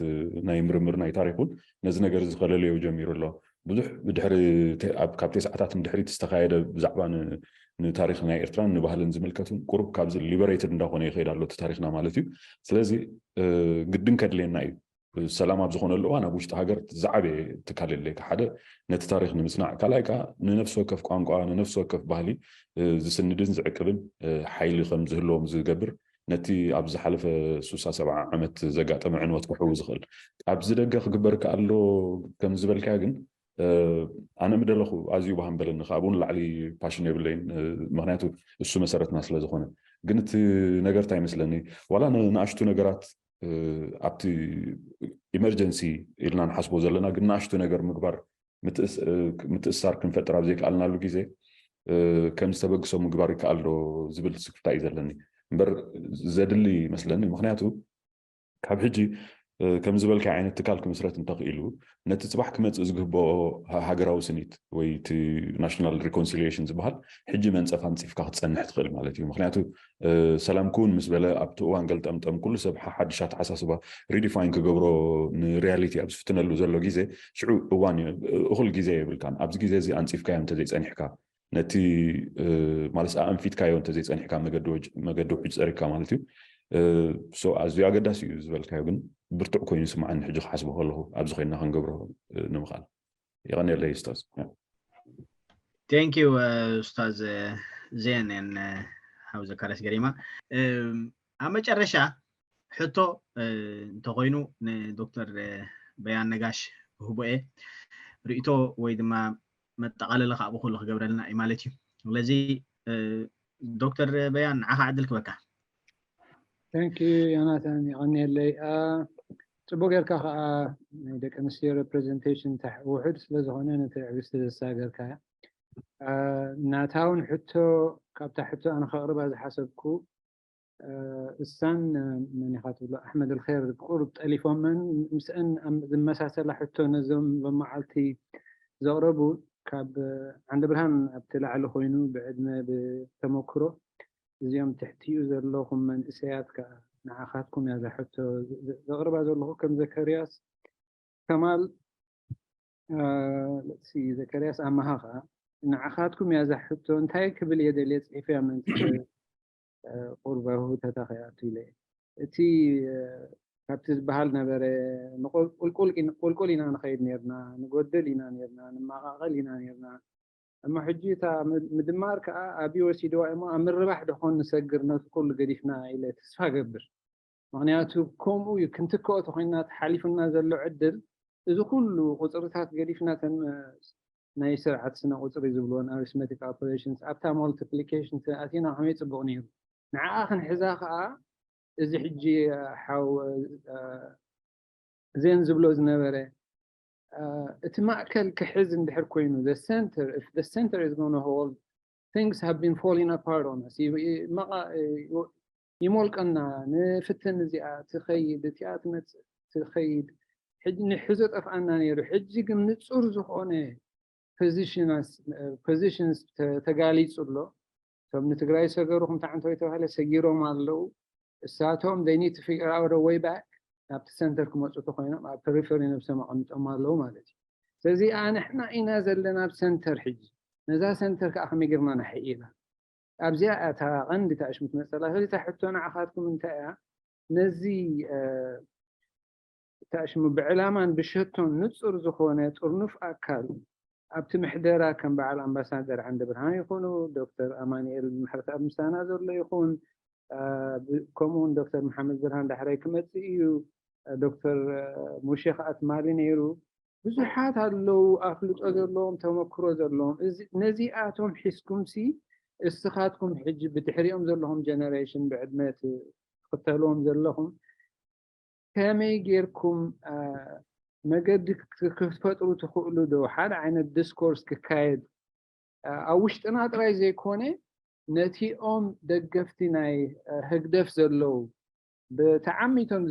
ናይ ምርምር ናይ ታሪክ እውን ነዚ ነገር እዚ ከለለዮ ጀሚሩ ኣሎ። ብዙሕ ብድሕሪ ካብ ቴስዓታት ንድሕሪት ዝተኻየደ ብዛዕባ ንታሪክ ናይ ኤርትራን ንባህልን ዝምልከትን ቁሩብ ካብዚ ሊበሬትድ እንዳኾነ ይኸይድ ኣሎ እቲ ታሪክና ማለት እዩ። ስለዚ ግድን ከድልየና እዩ። ሰላም ኣብ ዝኾነሉ እዋን ኣብ ውሽጢ ሃገር ዝዓበየ ትካል የድልየካ። ሓደ ነቲ ታሪክ ንምፅናዕ፣ ካልኣይ ከዓ ንነፍሲ ወከፍ ቋንቋ ንነፍሲ ወከፍ ባህሊ ዝስንድን ዝዕቅብን ሓይሊ ከም ዝህልዎም ዝገብር ነቲ ኣብ ዝሓለፈ ሱሳ ሰብዓ ዓመት ዘጋጠመ ዕንወት ክሕው ዝኽእል ኣብዚ ደገ ክግበር ከኣሎ ከም ዝበልካዮ ግን ኣነ ምደለኹ ኣዝዩ ባህ ምበለኒ። ካብኡ ንላዕሊ ፓሽን የብለይን፣ ምክንያቱ እሱ መሰረትና ስለ ዝኾነ። ግን እቲ ነገር እንታይ ይመስለኒ ዋላ ንኣሽቱ ነገራት ኣብቲ ኢመርጀንሲ ኢልና ንሓስቦ ዘለና ግን ንኣሽቱ ነገር ምግባር ምትእስሳር ክንፈጥር ኣብ ዘይከኣልናሉ ግዜ ከም ዝተበግሶ ምግባር ይከኣል ዶ ዝብል ስክፍታ እዩ ዘለኒ እምበር ዘድሊ ይመስለኒ። ምክንያቱ ካብ ሕጂ ከም ዝበልካ ዓይነት ትካል ክምስረት እንተኽኢሉ ነቲ ፅባሕ ክመፅእ ዝግብኦ ሃገራዊ ስኒት ወይ እቲ ናሽናል ሪኮንሲሊሽን ዝበሃል ሕጂ መንፀፍ ኣንፂፍካ ክትፀንሕ ትኽእል ማለት እዩ። ምክንያቱ ሰላም ክውን ምስ በለ ኣብቲ እዋን ገልጠምጠም ኩሉ ሰብ ሓድሽ ኣተሓሳስባ ሪዲፋይን ክገብሮ ንሪያሊቲ ኣብ ዝፍትነሉ ዘሎ ግዜ ሽዑ እዋን እኹል ግዜ የብልካን። ኣብዚ ግዜ እዚ ኣንፂፍካዮ እንተዘይፀኒሕካ ነቲ ማለት ኣንፊትካዮ እንተዘይፀኒሕካ መገዲ ውሕጅ ፀሪግካ ማለት እዩ። ኣዝዩ ኣገዳሲ እዩ ዝበልካዮ ግን ብርቱዕ ኮይኑ ይስምዓኒ ሕጂ ክሓስቦ ከለኹ ኣብዚ ኮይንና ክንገብሮ ንምኽኣል። የቐንየለይ ኡስታዝ። Thank you ኡስታዝ ዜን and ሓው ዘካርያስ ገሪማ። ኣብ መጨረሻ ሕቶ እንተኮይኑ ንዶክተር በያን ነጋሽ ክህቦ እየ። ርእይቶ ወይ ድማ መጠቓለሊ ከዓ ብኩሉ ክገብረልና እዩ ማለት እዩ። ስለዚ ዶክተር በያን ንዓኻ ዕድል ክበካ። Thank you ዮናታን፣ የቐንየለይ። ጽቡቅ ጌርካ ከዓ ናይ ደቂ ኣንስትዮ ሬፕሬዘንቴሽን ውሑድ ስለዝኾነ ነቲ ዕብስቲ ዘሳገርካ ናታ እውን ሕቶ ካብታ ሕቶ ኣነ ከቕርባ ዝሓሰብኩ እሳን መን ኢኻ ትብሎ ኣሕመድ ኣልኸር ቁሩብ ጠሊፎመን ምስአን ዝመሳሰላ ሕቶ ነዞም ሎመዓልቲ ዘቕረቡ ካብ ዓንደ ብርሃን ኣብቲ ላዕሊ ኮይኑ ብዕድመ ብተመክሮ እዚኦም ትሕቲኡ ዘለኹም መንእሰያት ከዓ ንዓኻትኩም እያ እዛ ሕቶ ዘቕርባ ዘለኹ ከም ዘከርያስ ከማል ዘከርያስ ኣማሃ ከዓ ንዓኻትኩም እያ እዛ ሕቶ እንታይ ክብል እየ ደልየ ፅሒፈያ መንፅር ቁርበ ህውተታ ከይኣቱ ኢለ እቲ ካብቲ ዝበሃል ነበረ ቁልቁል ኢና ንኸይድ ነርና ንጎድል ኢና ነርና ንመቓቐል ኢና ነርና እሞ ሕጂ እታ ምድማር ከዓ ኣብይ ወሲድዋ እሞ ኣብ ምርባሕ ደኾን ንሰግር ነቲ ኩሉ ገዲፍና ኢለ ተስፋ ገብር ምክንያቱ ከምኡ እዩ ክንትክኦ ተኮይንና ተሓሊፉና ዘሎ ዕድል እዚ ኩሉ ቁፅርታት ገዲፍና ተን ናይ ስርዓት ስነ ቁፅሪ ዝብልዎን ኣሪስመቲክ ኦፐሬሽንስ ኣብታ ሞልቲፕሊኬሽን ኣቲና ከመይ ፅቡቅ ነይሩ ንዓኣ ክንሕዛ ከዓ እዚ ሕጂ ሓው ዜን ዝብሎ ዝነበረ እቲ ማእከል ክሕዝ እንድሕር ኮይኑ the center if the center is going to hold things have been falling apart on us ይሞልቀና ንፍትን እዚኣ ትኸይድ እቲኣ ትመፅእ ትኸይድ ሕጂ ንሕዞ ጠፍኣና ነይሩ ሕጂ ግን ንፁር ዝኾነ positions ተጋሊፁ ኣሎ እቶም ንትግራይ ዝሰገሩ ከምቲ ዓንተወይ ተባሃለ ሰጊሮም ኣለዉ እሳቶም they need to figure out a way back ናብቲ center ክመፁ ተኮይኖም ኣብ ፐሪፈሪ ነብሶም ኣቐሚጦም ኣለዉ ማለት እዩ ስለዚ ንሕና ኢና ዘለና ኣብ center ሕጂ ነዛ center ከዓ ከመይ ጌርና ነሕይላ ኣብዚኣ እታ ቀንዲ ታእሽሙ ትመፀላ ስለዚ እታ ሕቶ ንዓኻትኩም እንታይ እያ ነዚ ታእሽሙ ብዕላማን ብሸቶን ንፁር ዝኾነ ጥርኑፍ ኣካል ኣብቲ ምሕደራ ከም በዓል ኣምባሳደር ዓንደ ብርሃን ይኹኑ ዶክተር ኣማኒኤል ምሕረት ኣብ ምሳና ዘሎ ይኹን ከምኡ እውን ዶክተር መሓመድ ብርሃን ዳሕራይ ክመፅእ እዩ ዶክተር ሙሼ ከዓ ትማሊ ነይሩ ብዙሓት ኣለዉ ኣፍልጦ ዘለዎም ተመክሮ ዘለዎም ነዚኣቶም ሒዝኩም ሲ እስኻትኩም ሕጂ ብድሕሪኦም ዘለኹም ጀነሬሽን ብዕድመ ትኽተልዎም ዘለኹም ከመይ ጌርኩም መገዲ ክትፈጥሩ ትኽእሉ ዶ ሓደ ዓይነት ዲስኮርስ ክካየድ ኣብ ውሽጥና ጥራይ ዘይኮነ ነቲኦም ደገፍቲ ናይ ህግደፍ ዘለዉ ብተዓሚቶም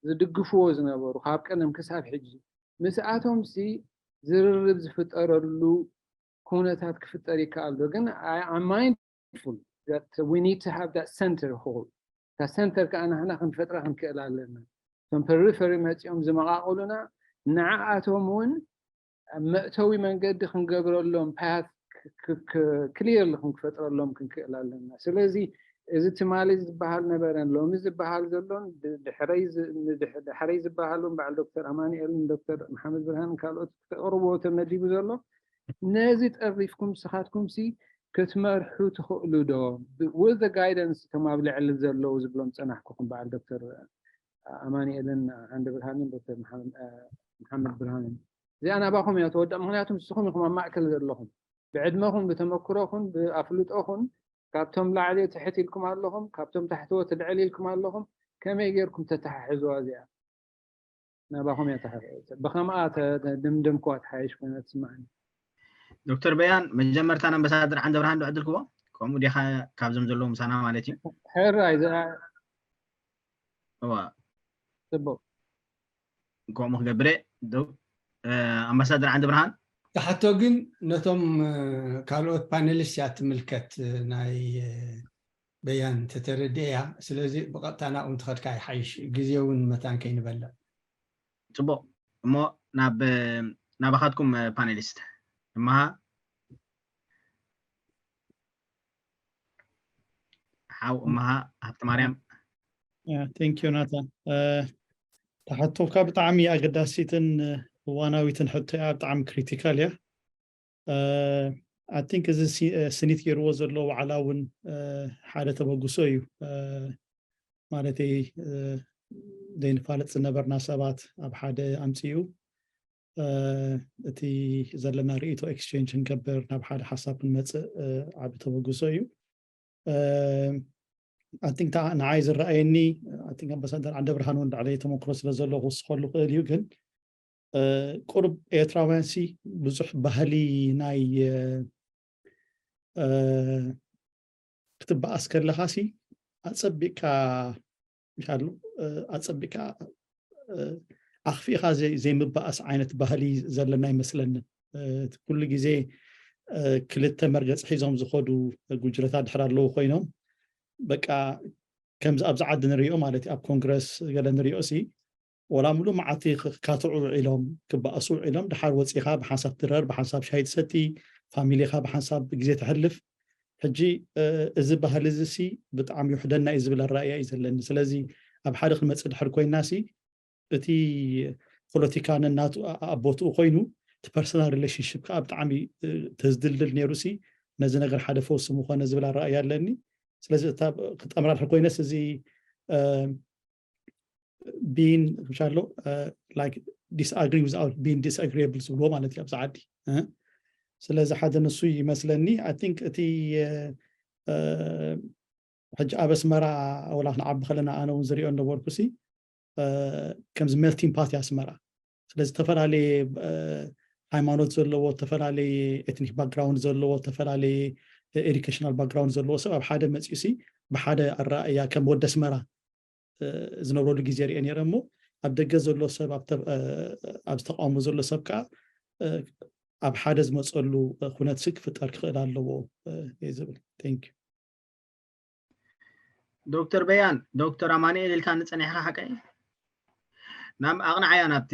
ዝድግፍዎ ዝነበሩ ካብ ቀደም ክሳብ ሕጂ ምስኣቶም ሲ ዝርርብ ዝፍጠረሉ ኩነታት ክፍጠር ይከኣል ዶ ግን I'm mindful that we need to have that center hall እታ center ከዓ ናህና ክንፈጥራ ክንክእል ኣለና እቶም ፐሪፈሪ መፂኦም ዝመቃቅሉና ንዓኣቶም እውን መእተዊ መንገዲ ክንገብረሎም ፓት ክሊርሊ ክንክፈጥረሎም ክንክእል ኣለና ስለዚ እዚ ትማሊ ዝበሃል ነበረን ሎሚ ዝበሃል ዘሎን ድሕረይ ዝበሃሉን በዓል ዶክተር ኣማኒኤልን ዶክተር መሓመድ ብርሃንን ካልኦት ክተቅርብዎ ተመዲቡ ዘሎ ነዚ ጠሪፍኩም ንስኻትኩም ሲ ክትመርሑ ትኽእሉ ዶ with the guidance እቶም ኣብ ልዕሊ ዘለዉ ዝብሎም ፀናሕኩኹም በዓል ዶክተር ኣማኒኤልን ዓንደ ብርሃንን ዶክተር መሓመድ ብርሃንን እዚኣ ናባኹም እያ ተወዳእ ምክንያቱ ንስኹም ኢኹም ኣብ ማእከል ዘለኹም ብዕድመኹም ብተመክሮኹን ብኣፍልጦኹን ካብቶም ላዕሊ ትሕት ኢልኩም ኣለኹም ካብቶም ታሕትዎት ልዕል ኢልኩም ኣለኹም ከመይ ጌርኩም ተተሓሕዝዋ እዚኣ ናባኹም እያ ተሓ- ብኸምኣ ተደምደምክዋ ትሓይሽ ኮይና ትስምዓኒ። ዶክተር በያን፣ መጀመርታ ንኣምባሳደር ዓንደብርሃን ዶ ዕድልክዎ? ከምኡ ዲኻ? ካብዞም ዘለዉ ምሳና ማለት እዩ። ሕራይ ዝኣ እዋ ጽቡቅ። ከምኡ ክገብረ ዶ ኣምባሳደር ዓንደብርሃን? ክሓቶ ግን ነቶም ካልኦት ፓነሊስት እያ ትምልከት፣ ናይ በያን ተተረድእያ። ስለዚ ብቐጥታ ናብኡ እንተኸድካ ይሓይሽ፣ ግዜ እውን መታን ከይንበልዕ። ጽቡቕ። እሞ ናብ ናባኻትኩም ፓነሊስት እመሃ ሓው እመሃ ሃብተ ማርያም። ቴንክ ዩ ናታን። ተሓቶካ ብጣዕሚ ኣገዳሲትን እዋናዊትን ሕቶ እያ። ብጣዕሚ ክሪቲካል እያ። ኣይ ቲንክ እዚ ስኒት ገይርዎ ዘሎ ዋዕላ እውን ሓደ ተበግሶ እዩ። ማለተይ ዘይንፋለጥ ዝነበርና ሰባት ኣብ ሓደ ኣምፅኡ እቲ ዘለና ርእይቶ ኤክስቼንጅ ክንገብር ናብ ሓደ ሓሳብ ክንመፅእ ዓቢ ተበግሶ እዩ። ኣይ ቲንክ ንዓይ ዝረኣየኒ ኣይ ቲንክ ኣምባሳደር ዓንደ ብርሃን እውን ላዕለይ ተመክሮ ስለ ዘለዎ ክውስኸሉ ክእል እዩ። ግን ቁሩብ ኤርትራውያን ሲ ብዙሕ ባህሊ ናይ ክትበኣስ ከለኻ ሲ ኣፀቢቕካ ይሓሉ ኣፀቢቕካ ኣኽፊእኻ ዘይምበኣስ ዓይነት ባህሊ ዘለና ይመስለኒ። ኩሉ ግዜ ክልተ መርገፂ ሒዞም ዝኸዱ ጉጅለታት ድሕር ኣለዉ ኮይኖም በቃ ከምዚ ኣብዚ ዓዲ ንሪኦ ማለት እዩ ኣብ ኮንግረስ ገለ ንሪኦ ሲ ወላ ሙሉእ መዓልቲ ክካትዑ ውዒሎም ክበኣሱ ውዒሎም ድሓር ወፂኻ ብሓንሳብ ትረር ብሓንሳብ ሻሂ ትሰቲ ፋሚሊኻ ብሓንሳብ ግዜ ተሕልፍ። ሕጂ እዚ ባህሊ እዚ ሲ ብጣዕሚ ይውሕደና እዩ ዝብል ኣረኣእያ እዩ ዘለኒ። ስለዚ ኣብ ሓደ ክንመፅእ ድሕር ኮይና ሲ እቲ ፖለቲካ ነናቱ ኣቦትኡ ኮይኑ እቲ ፐርሰናል ሪሌሽንሽፕ ከዓ ብጣዕሚ ተዝድልድል ነይሩ ሲ ነዚ ነገር ሓደ ፈውሲ ምኾነ ዝብል ኣረኣእያ ኣለኒ። ስለዚ እታ ክጠምራ ድሕር ኮይነስ እዚ ቢን ሻሎ ዲስኣግሪ ዊዝኣውት ቢን ዲስኣግሪብል ዝብልዎ ማለት እዩ ኣብዚ ዓዲ። ስለዚ ሓደ ንሱ ይመስለኒ። ኣይ ቲንክ እቲ ሕጂ ኣብ ኣስመራ ወላ ክንዓቢ ከለና ኣነ እውን ዝሪኦ ነበርኩ ሲ ከምዚ ሜልቲንግ ፓት ኣስመራ። ስለዚ ዝተፈላለየ ሃይማኖት ዘለዎ፣ ዝተፈላለየ ኤትኒክ ባክግራውንድ ዘለዎ፣ ዝተፈላለየ ኤዱኬሽናል ባክግራውንድ ዘለዎ ሰብ ኣብ ሓደ መፅኡ ሲ ብሓደ ኣረኣእያ ከም ወዲ ኣስመራ ዝነብረሉ ግዜ ሪኦ ነይረ እሞ ኣብ ደገ ዘሎ ሰብ ኣብ ዝተቃውሞ ዘሎ ሰብ ከዓ ኣብ ሓደ ዝመፀሉ ኩነት ሲ ክፍጠር ክኽእል ኣለዎ እየ ዝብል። ቴንክ ዩ። ዶክተር በያን፣ ዶክተር ኣማኑኤል ኢልካ ንፀኒሕካ ሓቀይ? ናብ ኣቕንዓያ ናብቲ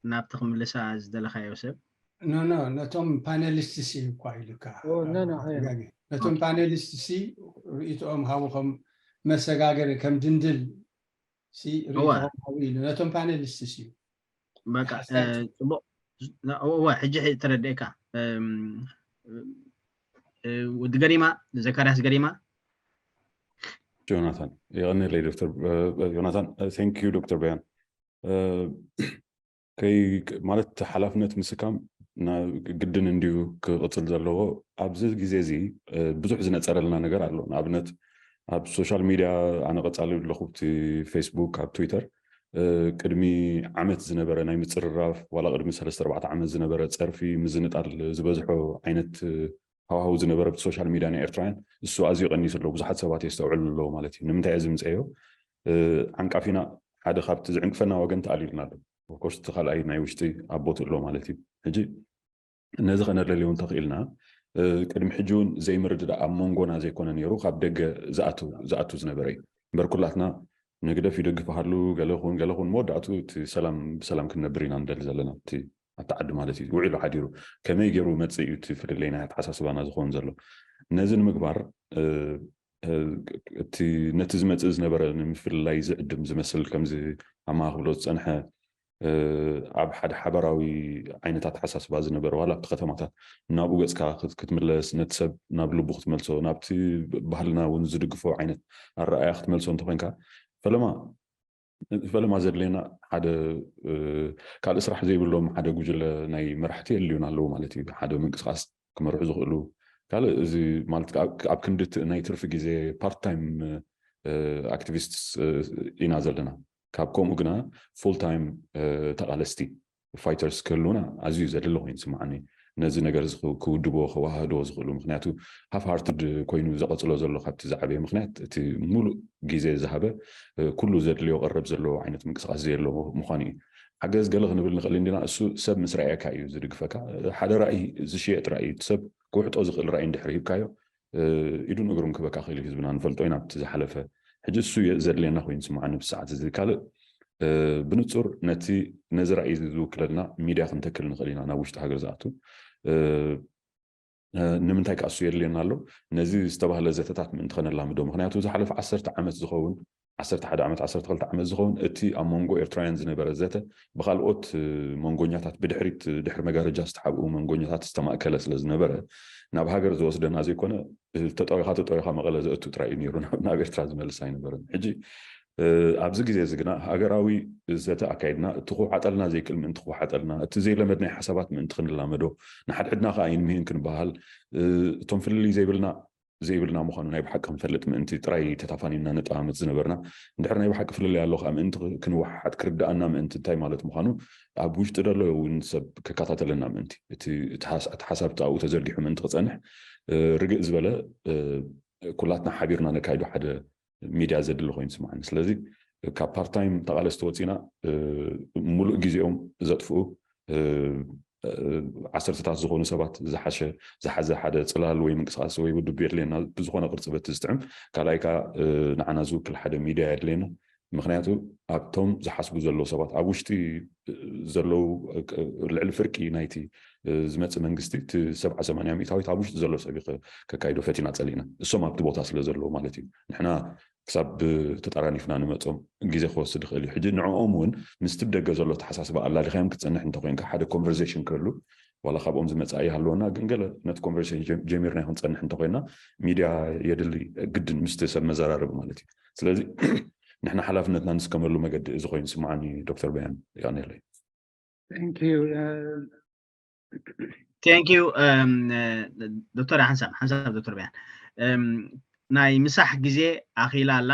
ናብቲ ክምልሳ ዝደለካዮ ሰብ። ኖ ኖ ነቶም ፓነሊስት ሲ እኳ ኢሉካ። ኦ፣ ኖ፣ ኖ፣ ኣይ። ነቶም ፓነሊስት ሲ ርእይቶኦም ሃቡ ከም መሰጋገሪ ከም ድንድል ሲ እወ። ርእይቶኦም ሃቡ ኢሉ ነቶም ፓነሊስት ሲ እዩ። በቃ ሓሳብ እ፣ ጽቡቕ። እወ፣ ሕጂ ተረዲእካ። እም፣ እ፣ ወዲ ገሪማ፣ ዘካርያስ ገሪማ። ዮናታን የቐንለይ ዶክተር እ፣ ዮናታን። ቴንክ ዩ ዶክተር በያን። እ፣ ከይ ማለት ሓላፍነት ምስካም ና- ግድን እንድዩ ክቕፅል ዘለዎ። ኣብዚ ግዜ እዚ እ፣ ብዙሕ ዝነፀረልና ነገር ኣሎ። ንኣብነት ኣብ ሶሻል ሚድያ ኣነ ቀፃሊ ኣለኹ፣ ኣብቲ ፌስቡክ፣ ኣብ ትዊተር እ፣ ቅድሚ ዓመት ዝነበረ ናይ ምፅርራፍ ዋላ ቅድሚ ሰለስተ ኣርባዕተ ዓመት ዝነበረ ፀርፊ ምዝንጣል ዝበዝሖ ዓይነት እ፣ ሃዋህው ዝነበረ ኣብቲ ሶሻል ሚድያ ናይ ኤርትራውያን እሱ ኣዝዩ ቀኒሱ ኣሎ። ብዙሓት ሰባት የስተውዕሉ ኣለዉ ማለት እዩ። ንምንታይ እዚ ምፀዮ? እ፣ ዓንቃፊና ሓደ ካብቲ ዝዕንቅፈና ወገን ተኣልዩልና ኣሎ። ኦፍኮርስ እቲ ካልኣይ ናይ ውሽጢ ኣቦት ኣሎ ማለት እዩ። ሕጂ ነዚ ከነለልዮ እንተኽኢልና እ፣ ቅድሚ ሕጂ እውን ዘይምርድዳእ ኣብ መንጎና ዘይኮነ ነይሩ፣ ካብ ደገ ዝኣቱ ዝኣቱ ዝነበረ እዩ። እምበር ኩላትና ንግደፍ ይደግፍ ሃሉ ገለ ኹን ገለ ኹን መወዳእቱ እቲ ሰላም ብሰላም ክንነብር ኢና ንደሊ ዘለና እቲ ኣብቲ ዓዲ ማለት እዩ። ውዒሉ ሓዲሩ ከመይ ገይሩ መፅእ እዩ እቲ ፍልለይ ናይ ኣተሓሳስባና ዝኸውን ዘሎ። ነዚ ንምግባር እ፣ እ፣ እቲ ነቲ ዝመፅእ ዝነበረ ንምፍልላይ ዝዕድም ዝመስል ከምዚ ኣማ ክብሎ ዝፀንሐ እ፣ ኣብ ሓደ ሓበራዊ ዓይነት ኣተሓሳስባ ዝነበረ ዋላ ኣብቲ ከተማታት ናብኡ ገፅካ ክት- ክትምለስ ነቲ ሰብ ናብ ልቡ ክትመልሶ ናብቲ ባህልና እውን ዝድግፎ ዓይነት ኣረኣያ ክትመልሶ እንተኮይንካ ፈለማ ፈለማ ዘድልየና ሓደ እ፣ ካልእ ስራሕ ዘይብሎም ሓደ ጉጅለ ናይ መራሕቲ የልዩን ኣለዉ ማለት እዩ። ሓደ ምንቅስቃስ ክመርሑ ዝኽእሉ ካልእ እዚ ማለት ኣብ ኣብ ክንዲ እቲ ናይ ትርፊ ግዜ ፓርት ታይም ኣክቲቪስት ኢና ዘለና። ካብ ከምኡ ግና ፉል ታይም ተቓለስቲ ፋይተርስ ክህልውና ኣዝዩ ዘድሊ ኮይኑ ይስምዓኒ። ነዚ ነገር እዚ ክውድቦ ከዋህዶ ዝኽእሉ፣ ምክንያቱ ሃፍ ሃርትድ ኮይኑ ዘቐጽሎ ዘሎ ካብቲ ዝዓበየ ምክንያት እቲ ሙሉእ ግዜ ዝሃበ ኩሉ ዘድልዮ ቀረብ ዘለዎ ዓይነት ምንቅስቃስ ዘየሎ ምዃኑ እዩ። ሓገዝ ገለ ክንብል ንኽእል እንዲና፣ እሱ ሰብ ምስ ረኣየካ እዩ ዝድግፈካ። ሓደ ራእይ፣ ዝሽየጥ ራእይ፣ ሰብ ክውሕጦ ዝኽእል ራእይ እንድሕር ሂብካዮ ኢዱን እግሩን ክበካ ክእል ህዝብና ንፈልጦ ኢና ኣብቲ ዝሓለፈ። ሕጂ እሱ ዘድልየና ኮይኑ ስምዓኒ ብሰዓት እዚ ካልእ ብንጹር ነቲ ነዚ ራእይ ዝውክለልና ሚድያ ክንተክል ንኽእል ኢና ናብ ውሽጢ ሃገር ዝኣቱ። ንምንታይ ከኣ እሱ የድልየና ኣሎ? ነዚ ዝተባህለ ዘተታት ምእንቲ ከነላምዶ። ምክንያቱ ዝሓለፈ ዓሰርተ ዓመት ዝኸውን፣ ዓሰርተ ሓደ ዓመት፣ ዓሰርተ ክልተ ዓመት ዝኸውን እቲ ኣብ መንጎ ኤርትራውያን ዝነበረ ዘተ ብካልኦት መንጎኛታት ብድሕሪት ድሕሪ መጋረጃ ዝተሓብኡ መንጎኛታት ዝተማእከለ ስለ ዝነበረ ናብ ሃገር ዝወስደና ዘይኮነ ተጠዊኻ ተጠዊኻ መቐለ ዘእቱ ጥራይ እዩ ነይሩ፣ ናብ ኤርትራ ዝመልስ ኣይነበረን። ሕጂ ኣብዚ ግዜ እዚ ግና ሃገራዊ ዘተ ኣካይድና፣ እቲ ክውሓጠልና ዘይክእል ምእንቲ ክውሓጠልና፣ እቲ ዘይለመድናይ ሓሳባት ምእንቲ ክንላመዶ፣ ንሓድሕድና ከኣ ይንምህን ክንበሃል፣ እቶም ፍልልይ ዘይብልና ዘይብልና ምዃኑ ናይ ብሓቂ ክንፈልጥ ምእንቲ ጥራይ ተታፋኒና ንጠማመት ዝነበርና፣ እንድሕር ናይ ብሓቂ ፍልልይ ኣሎ ከኣ ምእንቲ ክንወሓሓጥ ክርድኣና ምእንቲ እንታይ ማለት ምዃኑ ኣብ ውሽጢ ደሎ እውን ሰብ ክከታተለና ምእንቲ እቲ ሓሳብ ኣብኡ ተዘርጊሑ ምእንቲ ክጸንሕ ርግእ ዝበለ ኩላትና ሓቢርና ነካይዶ ሓደ ሚድያ ዘድሊ ኮይኑ ስምዓኒ። ስለዚ ካብ ፓርታይም ተቓለስቲ ወፂና ሙሉእ ግዜኦም ዘጥፍኡ ዓሰርተታት ዝኾኑ ሰባት ዝሓሸ ዝሓዘ ሓደ ፅላል ወይ ምንቅስቃስ ወይ ውድብ የድልየና ብዝኾነ ቅርፂ በቲ ዝጥዕም፣ ካልኣይ ከዓ ንዓና ዝውክል ሓደ ሚድያ የድልየና። ምክንያቱ ኣብቶም ዝሓስቡ ዘለዉ ሰባት ኣብ ውሽጢ ዘለዉ ልዕሊ ፍርቂ ናይቲ ዝመፅእ መንግስቲ እቲ ሰብዓ ሰማንያ ሚእታዊት ኣብ ውሽጢ ዘሎ ሰብ ከካይዶ ፈቲና ፀሊእና፣ እሶም ኣብቲ ቦታ ስለ ዘለዉ ማለት እዩ። ንሕና ክሳብ ተጠራኒፍና ንመፆም ግዜ ክወስድ ይኽእል እዩ። ሕጂ ንዕኦም እውን ምስቲ ብደገ ዘሎ ኣተሓሳስባ ኣላሊኻዮም ክትፀንሕ እንተኮይንካ ሓደ ኮንቨርሴሽን ክህሉ ዋላ ካብኦም ዝመፅእ ኣይሃለወና፣ ግን ገለ ነቲ ኮንቨርሴሽን ጀሚርና ይኹን ፀንሕ እንተኮይና ሚድያ የድሊ ግድን ምስቲ ሰብ መዘራረቢ ማለት እዩ። ስለዚ ንሕና ሓላፍነትና ንስከመሉ መገዲ እዚ ኮይኑ ስምዓኒ ዶክተር በያን። የቐንየለይ። ቴንክ ዩ ዶክተር ሓንሳብ ሓንሳብ ዶክተር በያን ናይ ምሳሕ ግዜ ኣኺላ ኣላ።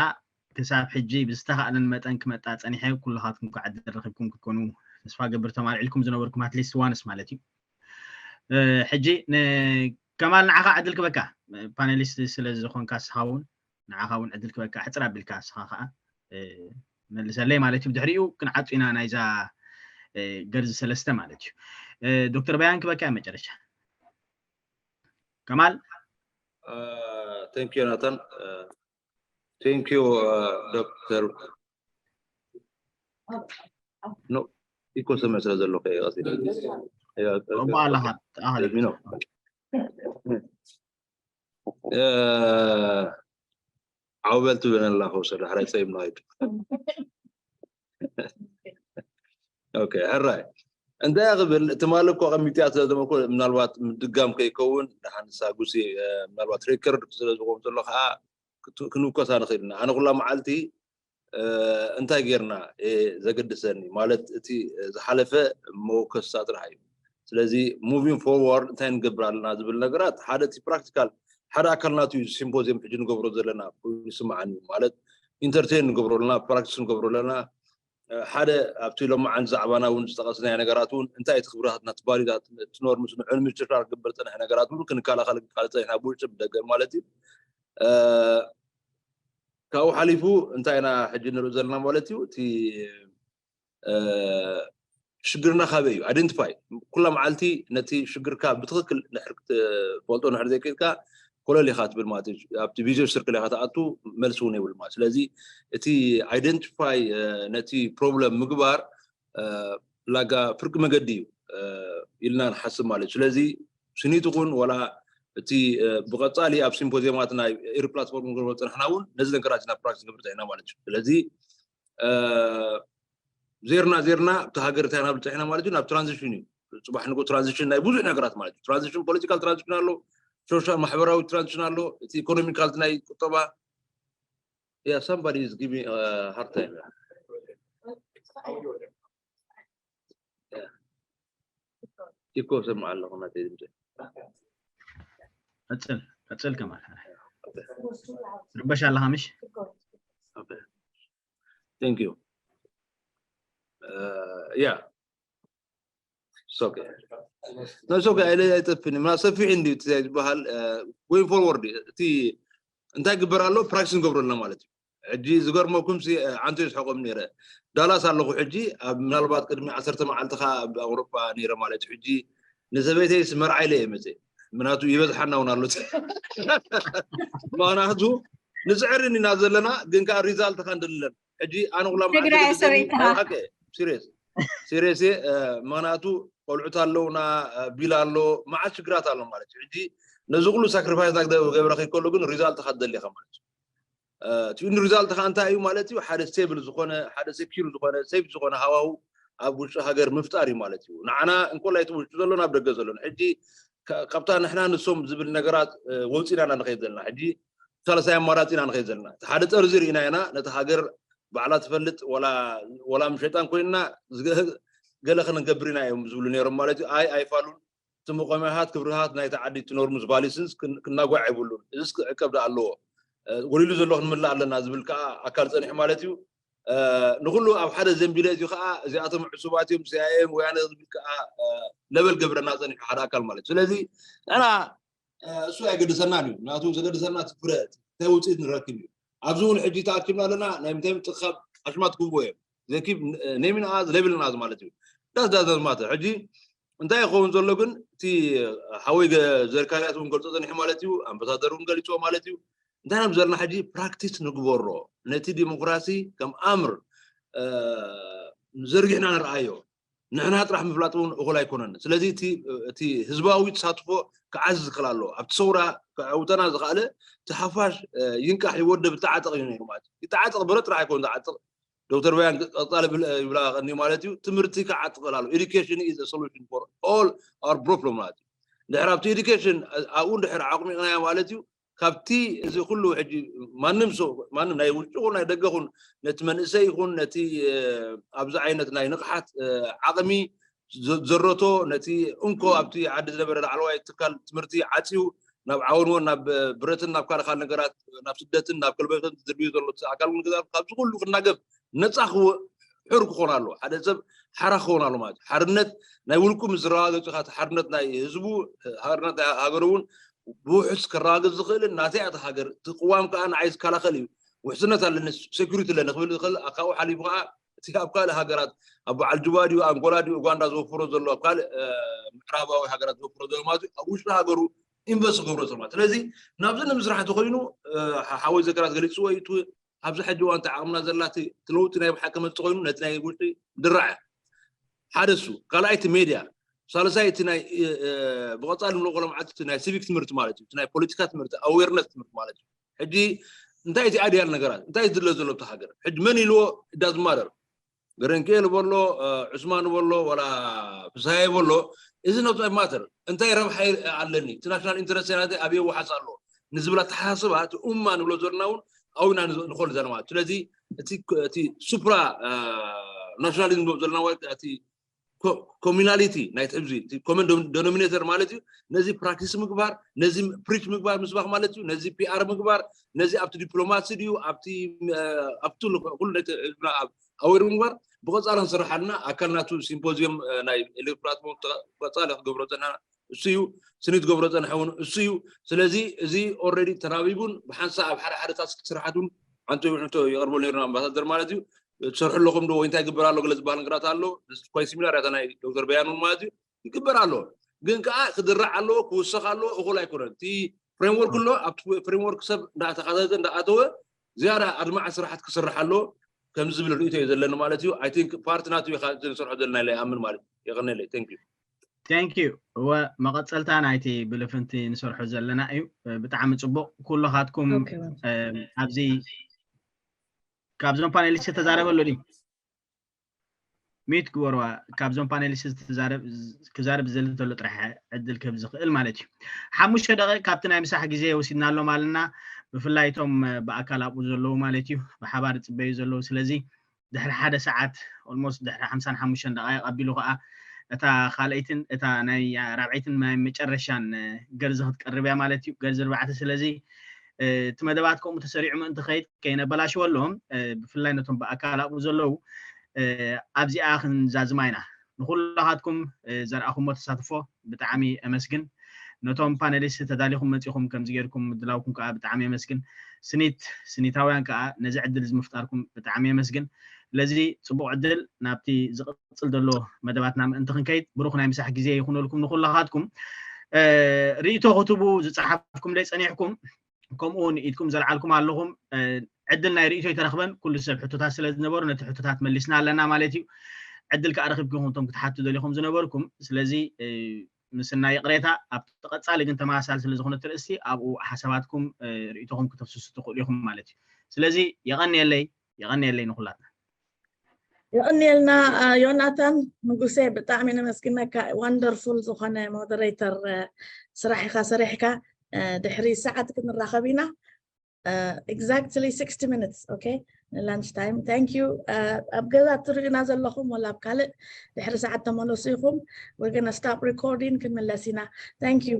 ክሳብ ሕጂ ብዝተኻእለን መጠን ክመጣ ፀኒሐ። ኩልኻትኩም ከዓ ዕድል ረኺብኩም ክትኮኑ ተስፋ ገብር። ተማልዒልኩም ዝነበርኩም ኣትሊስት ዋንስ ማለት እዩ። ሕጂ ከማል ንዓኻ ዕድል ክበካ ፓነሊስት ስለ ዝኾንካ ስኻ እውን ንዓኻ እውን ዕድል ክበካ ሕፅር ኣቢልካ ስኻ ከዓ መልሰለይ ማለት እዩ። ብድሕሪኡ ክንዓፁ ኢና ናይዛ ገርዚ ሰለስተ ማለት እዩ። ዶክተር በያን ክበካ መጨረሻ ከማል። ቴንክ ዩ ናታን። ቴንክ ዩ ዶክተር ኖ ኢኮ ሰምዕ ስለ ዘሎ ኣለኻ ዓውበል ትብለና ኣለኻ። ወሰ ዳሕራይ ፀይም ናይዱ ኦኬ ሕራይ እንታይ ክብል ትማሊ እኮ ቀሚጥያ ስለ ዝነበርኩ ምናልባት ምድጋም ከይከውን ደሓን ሳጉሲ ምናልባት ሪከርድ ስለ ዝኸውን ዘሎ ከዓ ክንውከሳ ንኽእል ኢና። ኣነ ኩላ መዓልቲ እንታይ ጌርና ዘገድሰኒ ማለት እቲ ዝሓለፈ መወከስታ ጥራሕ እዩ። ስለዚ ሙቪንግ ፎርዋርድ እንታይ ንገብር ኣለና ዝብል ነገራት ሓደ እቲ ፕራክቲካል ሓደ ኣካል ናቱ ሲምፖዚየም ሕጂ ንገብሮ ዘለና ኮይኑ ይስምዓኒ ማለት ኢንተርቴን ንገብሮ ኣለና፣ ፕራክቲስ ንገብሮ ኣለና። ሓደ ኣብቲ ሎማዓንቲ ዛዕባና እውን ዝጠቐስናዮ ነገራት እውን እንታይ እቲ ክብርታትና እቲ ቫሊታት እቲ ኖርምስ ንዕኡ ንምሽርሻር ክግበር ዝፀንሐ ነገራት እውን ክንከላኸል ክንቃለስ ፀኒሕና ብውሽጢ ብደገ ማለት እዩ። ካብኡ ሓሊፉ እንታይ ኢና ሕጂ ንርኢ ዘለና ማለት እዩ እቲ ሽግርና ካበይ እዩ ኣይደንቲፋይ ኩላ መዓልቲ ነቲ ሽግርካ ብትክክል ንድሕር ክትፈልጦ ንድሕር ዘይክእልካ ኮለል ኢካ ትብል ማለት እዩ ኣብቲ ቪዥን ስርክል ኢካ ትኣቱ መልሲ እውን የብሉ ማለት ስለዚ እቲ ኣይደንቲፋይ ነቲ ፕሮብለም ምግባር ላጋ ፍርቂ መገዲ እዩ ኢልና ንሓስብ ማለት እዩ ስለዚ ስኒት እውን ወላ እቲ ብቀፃሊ ኣብ ሲምፖዚየማት ናይ ኤሪ ፕላትፎርም ንገርቦ ዝፀናሕና እውን ነዚ ነገራት ኢና ፕራክቲስ ንገብር ፀኒሕና ማለት እዩ ስለዚ ዜርና ዜርና ኣብቲ ሃገር እንታይ ናብ ፀኒሕና ማለት እዩ ናብ ትራንዚሽን እዩ ፅባሕ ንጎ ትራንዚሽን ናይ ብዙሕ ነገራት ማለት እዩ ትራንዚሽን ፖለቲካል ትራንዚሽን ኣሎ ሶሻል ማሕበራዊ ትራንዚሽን ኣሎ እቲ ኢኮኖሚካል ናይ ቁጠባ yeah somebody is giving a hard time ኢኮ ሰምዓ ኣለኹ ናተይ ድምፂ ቀፅል ቀፅል ከማል ትርበሽ ኣለኻ ምሽ thank you Yeah. It's okay. No, it's okay. ኣይጠፍን ማ ሰፊሕ እንዲ ዝበሃል going forward እቲ እንታይ ግበር ኣሎ ፕራክቲስ ንገብረልና ማለት እዩ። ሕጂ ዝገርመኩም ሲ ኣንቶ ይስሐቆም ነይረ ዳላስ ኣለኹ ሕጂ ኣብ ምናልባት ቅድሚ ዓሰርተ መዓልትኻ ኣብ ኣውሮፓ ነይረ ማለት እዩ። ሕጂ ንሰበይተይ ስመርዓ ኢለ እየ መፅእ ምክንያቱ ይበዝሓና እውን ኣሎት ምክንያቱ ንፅዕርን ኢና ዘለና ግን ከዓ ሪዛልት ካ እንደለን ሕጂ ኣነ ኩላ ሲሪየስ ሲሪየስ ምክንያቱ ቆልዑት ኣለውና ቢል ኣሎ መዓት ሽግራት ኣሎ ማለት እዩ። ሕጂ ነዚ ኩሉ ሳክሪፋይስ ናገብረ ከይከሎ ግን ሪዛልት ካ ትደሊኻ ማለት እዩ። እቲ ሪዛልት ካ እንታይ እዩ ማለት እዩ ሓደ ስቴብል ዝኾነ ሓደ ሴኪር ዝኾነ ሴፍ ዝኾነ ሃዋው ኣብ ውሽጢ ሃገር ምፍጣር እዩ ማለት እዩ። ንዓና እንኮላይ እቲ ውሽጢ ዘሎ ናብ ደገ ዘሎን ሕጂ ካብታ ንሕና ንሶም ዝብል ነገራት ወፂና ኢና ንኸይድ ዘለና ሕጂ ሳልሳይ ኣማራፂ ኢና ንኸይድ ዘለና። እቲ ሓደ ጠርዚ ርኢና ኢና ነቲ ሃገር ባዕላ ትፈልጥ ወላ ምሸጣን ኮይንና ገለ ክንገብር ኢና እዮም ዝብሉ ነይሮም ማለት እዩ። ኣይ ኣይፋሉን እቲ መቆሚያታት ክብርታት ናይቲ ዓዲ እቲ ኖርምስ ቫሊስንስ ክናጓዕ የብሉን። እዚስ ክዕቀብ ዳ ኣለዎ። ጎዲሉ ዘሎ ክንምላእ ኣለና ዝብል ከዓ ኣካል ፀኒሑ ማለት እዩ። ንኩሉ ኣብ ሓደ ዘንቢለ እዚ ከዓ እዚኣቶም ዕሱባት እዮም ሲኣይኤ ወያነ ዝብል ከዓ ለበል ገብረና ፀኒሑ ሓደ ኣካል ማለት እዩ። ስለዚ ንሕና እሱ ኣይገድሰናን እዩ ናቱ ዘገድሰና ፍረ እንታይ ውፅኢት ንረክብ እዩ። ኣብዚ እውን ሕጂ ተኣኪብና ኣለና ናይ ምንታይ ምጥኻብ ኣሽማት ክህቦ እዮም ዘኪብ ኔሚን ኣዝ ሌብልን ኣዝ ማለት እዩ። ዳስ ዳስ ማተር ሕጂ እንታይ ይኸውን ዘሎ ግን እቲ ሓወይ ዘርካርያት እውን ገልፆ ፀኒሑ ማለት እዩ ኣምባሳደር እውን ገሊፅዎ ማለት እዩ። እንታይ ናብ ዘለና ሕጂ ፕራክቲስ ንግበሮ ነቲ ዲሞክራሲ ከም ኣምር ዘርጊሕና ንርኣዮ። ንሕና ጥራሕ ምፍላጥ እውን እኹል ኣይኮነን። ስለዚ እቲ ህዝባዊ ተሳትፎ ክዓዝ ዝኽእል ኣለዎ። ኣብቲ ሰውራ ክዕውተና ዝኽኣለ እቲ ሓፋሽ ይንቃሕ ይወደብ ዝተዓጠቕ እዩ ነይሩ ማለት እዩ። ይተዓጠቕ ብረት ጥራሕ ኣይኮን ዝዓጥቕ ዶክተር በያን ቀፃሊ ይብላ ቀኒ ማለት እዩ። ትምህርቲ ክዓጥቕ ኣሎ። Education is a solution for all our problem ማለት እዩ። ድሕር ኣብቲ ኤዱኬሽን ኣብኡ ድሕር ዓቕሚቕናዮ ማለት እዩ። ካብቲ እዚ ኩሉ ሕጂ ማንም ሰው ማንም ናይ ውሽጢ ይኹን ናይ ደገ ይኹን ነቲ መንእሰይ ይኹን ነቲ ኣብዚ ዓይነት ናይ ንቕሓት ዓቕሚ ዘረቶ ነቲ እንኮ ኣብቲ ዓዲ ዝነበረ ላዕለዋይ ትካል ትምህርቲ ዓፅዩ ናብ ዓወንወን ናብ ብረትን ናብ ካልእ ካልእ ነገራት ናብ ስደትን ናብ ከልበትን ዝድርብዩ ዘሎ ኣካል እውን ግዛት ካብዚ ኩሉ ክናገፍ ነፃ ክወ ሕር ክኾን ኣለዎ። ሓደ ሰብ ሓራ ክኸውን ኣሎ ማለት እዩ። ሓርነት ናይ ውልቁ ምስ ዝረጋገፅ ኢኻ እቲ ሓርነት ናይ ህዝቡ ሓርነት ናይ ሃገሩ እውን ብውሑስ ከረጋግፅ ዝኽእልን ናተይ ኣቲ ሃገር እቲ ቅዋም ከዓ ንዓይ ዝከላኸል እዩ ውሕስነት ኣለኒ ሴኩሪቲ ኣለኒ ክብል ዝኽእል ካብኡ ሓሊፉ ከዓ እቲ ኣብ ካልእ ሃገራት ኣብ በዓል ጁባ ድዩ ኣንጎላ ድዩ ኡጋንዳ ዝወፍሮ ዘሎ ኣብ ካልእ ምዕራባዊ ሃገራት ዝወፍሮ ዘሎ ማለት እዩ ኣብ ውሽጢ ሃገሩ ኢንቨስት ክገብሮ ዘሎ ማለት ስለዚ ናብዚ ንምስራሕ ተኮይኑ ሓወይ ዘገራት ገሊፅዎ እዩ ኣብዚ ሕጂ እዋን ተዓቕምና ዘላ እቲ ለውጢ ናይ ብሓቂ መፅእ ኮይኑ ነቲ ናይ ውሽጢ ድራዕ ሓደ እሱ ካልኣይ እቲ ሜድያ ሳልሳይ እቲ ናይ ብቐፃሊ ንብሎ ቆሎ መዓልቲ እቲ ናይ ሲቪክ ትምህርቲ ማለት እዩ ናይ ፖለቲካ ትምህርቲ ኣዌርነስ ትምህርቲ ማለት እዩ ሕጂ እንታይ እቲ ኣድያል ነገራት እንታይ ዝድለ ዘሎ ኣብቲ ሃገር ሕጂ መን ኢልዎ ዳዝማደር ገረንክኤል በሎ ዑስማን በሎ ወላ ፍሳየ በሎ እዚ ነብቶ ማተር እንታይ ረብሓ ኣለኒ እቲ ናሽናል ኢንተረስት ናተ ኣበየ ወሓስ ኣለዎ ንዝብል ኣተሓሳስባ እቲ ኡማ ንብሎ ዘለና እውን ኣብና ንኾል ዘለና ማለት ስለዚ እቲ ሱፕራ ናሽናሊዝም ንብሎ ዘለና እቲ ኮሚናሊቲ ናይ ትሕብዚ ኮመን ዶኖሚኔተር ማለት እዩ ነዚ ፕራክቲስ ምግባር ነዚ ፕሪች ምግባር ምስባክ ማለት እዩ ነዚ ፒኣር ምግባር ነዚ ኣብቲ ዲፕሎማሲ ድዩ ኣብቲ ኣብቲ ኩሉ ህዝብና ኣብ ኣወር ምግባር ብቐፃሊ ክንሰርሓልና ኣካል ናቱ ሲምፖዚየም ናይ ኤሌክትራት ቀፃሊ ክገብሮ ዘለና እሱ እዩ ስኒ ትገብሮ ፀንሐ እውን እሱ እዩ ስለዚ እዚ ኦረዲ ተናቢቡን ብሓንሳ ኣብ ሓደ ሓደ ታስክ ስራሓት እውን ሓንቲ ሕቶ ይቐርበሉ ነይሩና ኣምባሳደር ማለት እዩ ትሰርሑ ኣለኹም ዶ ወይ እንታይ ግበር ኣሎ ገለ ዝበሃል ነገራት ኣሎ ኳይ ሲሚላር ያታ ናይ ዶክተር በያን እውን ማለት እዩ ይግበር ኣሎ ግን ከዓ ክድራዕ ኣለዎ ክውሰኽ ኣለዎ እኹል ኣይኮነን እቲ ፍሬምወርክ ኣሎ ኣብቲ ፍሬምወርክ ሰብ እንዳተኻተተ እንዳኣተወ ዝያዳ ኣድማዕ ስራሓት ክስራሕ ኣለዎ ከም ዝብል ርእቶ እዩ ዘለኒ ማለት እዩ ኣይ ቲንክ ፓርቲ ናቱ ኢኻ ዝንሰርሖ ዘለና ኢለ ኣምን ማለት እዩ የቐነለይ thank you thank you እወ መቐፀልታ ናይቲ ብልፍንቲ ንሰርሖ ዘለና እዩ ብጣዕሚ ፅቡቅ ኩልኻትኩም ኣብዚ ካብዞም ፓኔሊስት ተዛረበ ኣሎ ድዩ ሚት ግበርዋ ካብዞም ፓኔሊስት ክዛርብ ዝል ዘሎ ጥራሕ ዕድል ክህብ ዝኽእል ማለት እዩ ሓሙሽተ ደቂ ካብቲ ናይ ምሳሕ ግዜ ወሲድናሎም ኣለና ብፍላይ እቶም ብኣካል ኣብኡ ዘለዉ ማለት እዩ ብሓባር ዝፅበዩ ዘለዉ ስለዚ ድሕሪ ሓደ ሰዓት ኦልሞስት ድሕሪ ሓምሳን ሓሙሽተን ደቃይቅ ኣቢሉ ከዓ እታ ካልኣይትን እታ ናይ ራብዐይትን ናይ መጨረሻን ገርዚ ክትቀርብ እያ ማለት እዩ ገርዚ ርባዕተ ስለዚ እቲ መደባት ከምኡ ተሰሪዑ ምእንቲ ከይድ ከይነበላሽወሎም ብፍላይ ነቶም ብኣካል ኣብኡ ዘለዉ ኣብዚኣ ክንዛዝማ ኢና። ንኩላኻትኩም ዘርኣኹሞ ተሳትፎ ብጣዕሚ ኣመስግን። ነቶም ፓነሊስት ተዳሊኹም መፂኹም ከምዚ ጌርኩም ምድላውኩም ከዓ ብጣዕሚ ኣመስግን። ስኒት ስኒታውያን ከዓ ነዚ ዕድል እዚ ምፍጣርኩም ብጣዕሚ ኣመስግን። ስለዚ ፅቡቕ ዕድል ናብቲ ዝቕፅል ዘሎ መደባትና ምእንቲ ክንከይድ ብሩኽ ናይ ምሳሕ ግዜ ይኹነልኩም ንኩላኻትኩም። ርእይቶ ክትቡ ዝፀሓፍኩምለይ ፀኒሕኩም ከምኡ እውን ኢድኩም ዘልዓልኩም ኣለኹም። ዕድል ናይ ርእይቶ ይተረኽበን ኩሉ ሰብ ሕቶታት ስለ ዝነበሩ ነቲ ሕቶታት መሊስና ኣለና ማለት እዩ። ዕድል ከዓ ረኺብኩም እቶም ክትሓቱ ደሊኹም ዝነበርኩም። ስለዚ ምስና ይቕሬታ ኣብቲ ቀፃሊ ግን ተመሳሳሊ ስለ ዝኾነ ትርእስቲ ኣብኡ ሓሳባትኩም ርእይቶኹም ክተፍስሱ ትኽእሉ ኢኹም ማለት እዩ። ስለዚ የቐንየለይ የቐንየለይ ንኹላትና። የቐንየልና ዮናታን ንጉሴ፣ ብጣዕሚ ነመስግነካ። ዋንደርፉል ዝኾነ ሞደሬተር ስራሕ ኢኻ ሰሪሕካ። ድሕሪ ሰዓት ክንራኸብ ኢና። Exactly sixty minutes, okay? Lunch time. Thank you. ኣብ ገዛ እትርእዩና ዘለኹም ወላ ኣብ ካልእ ድሕሪ ሰዓት ተመለሱ ኢኹም። We're gonna stop recording፣ ክንምለስ ኢና። Thank you.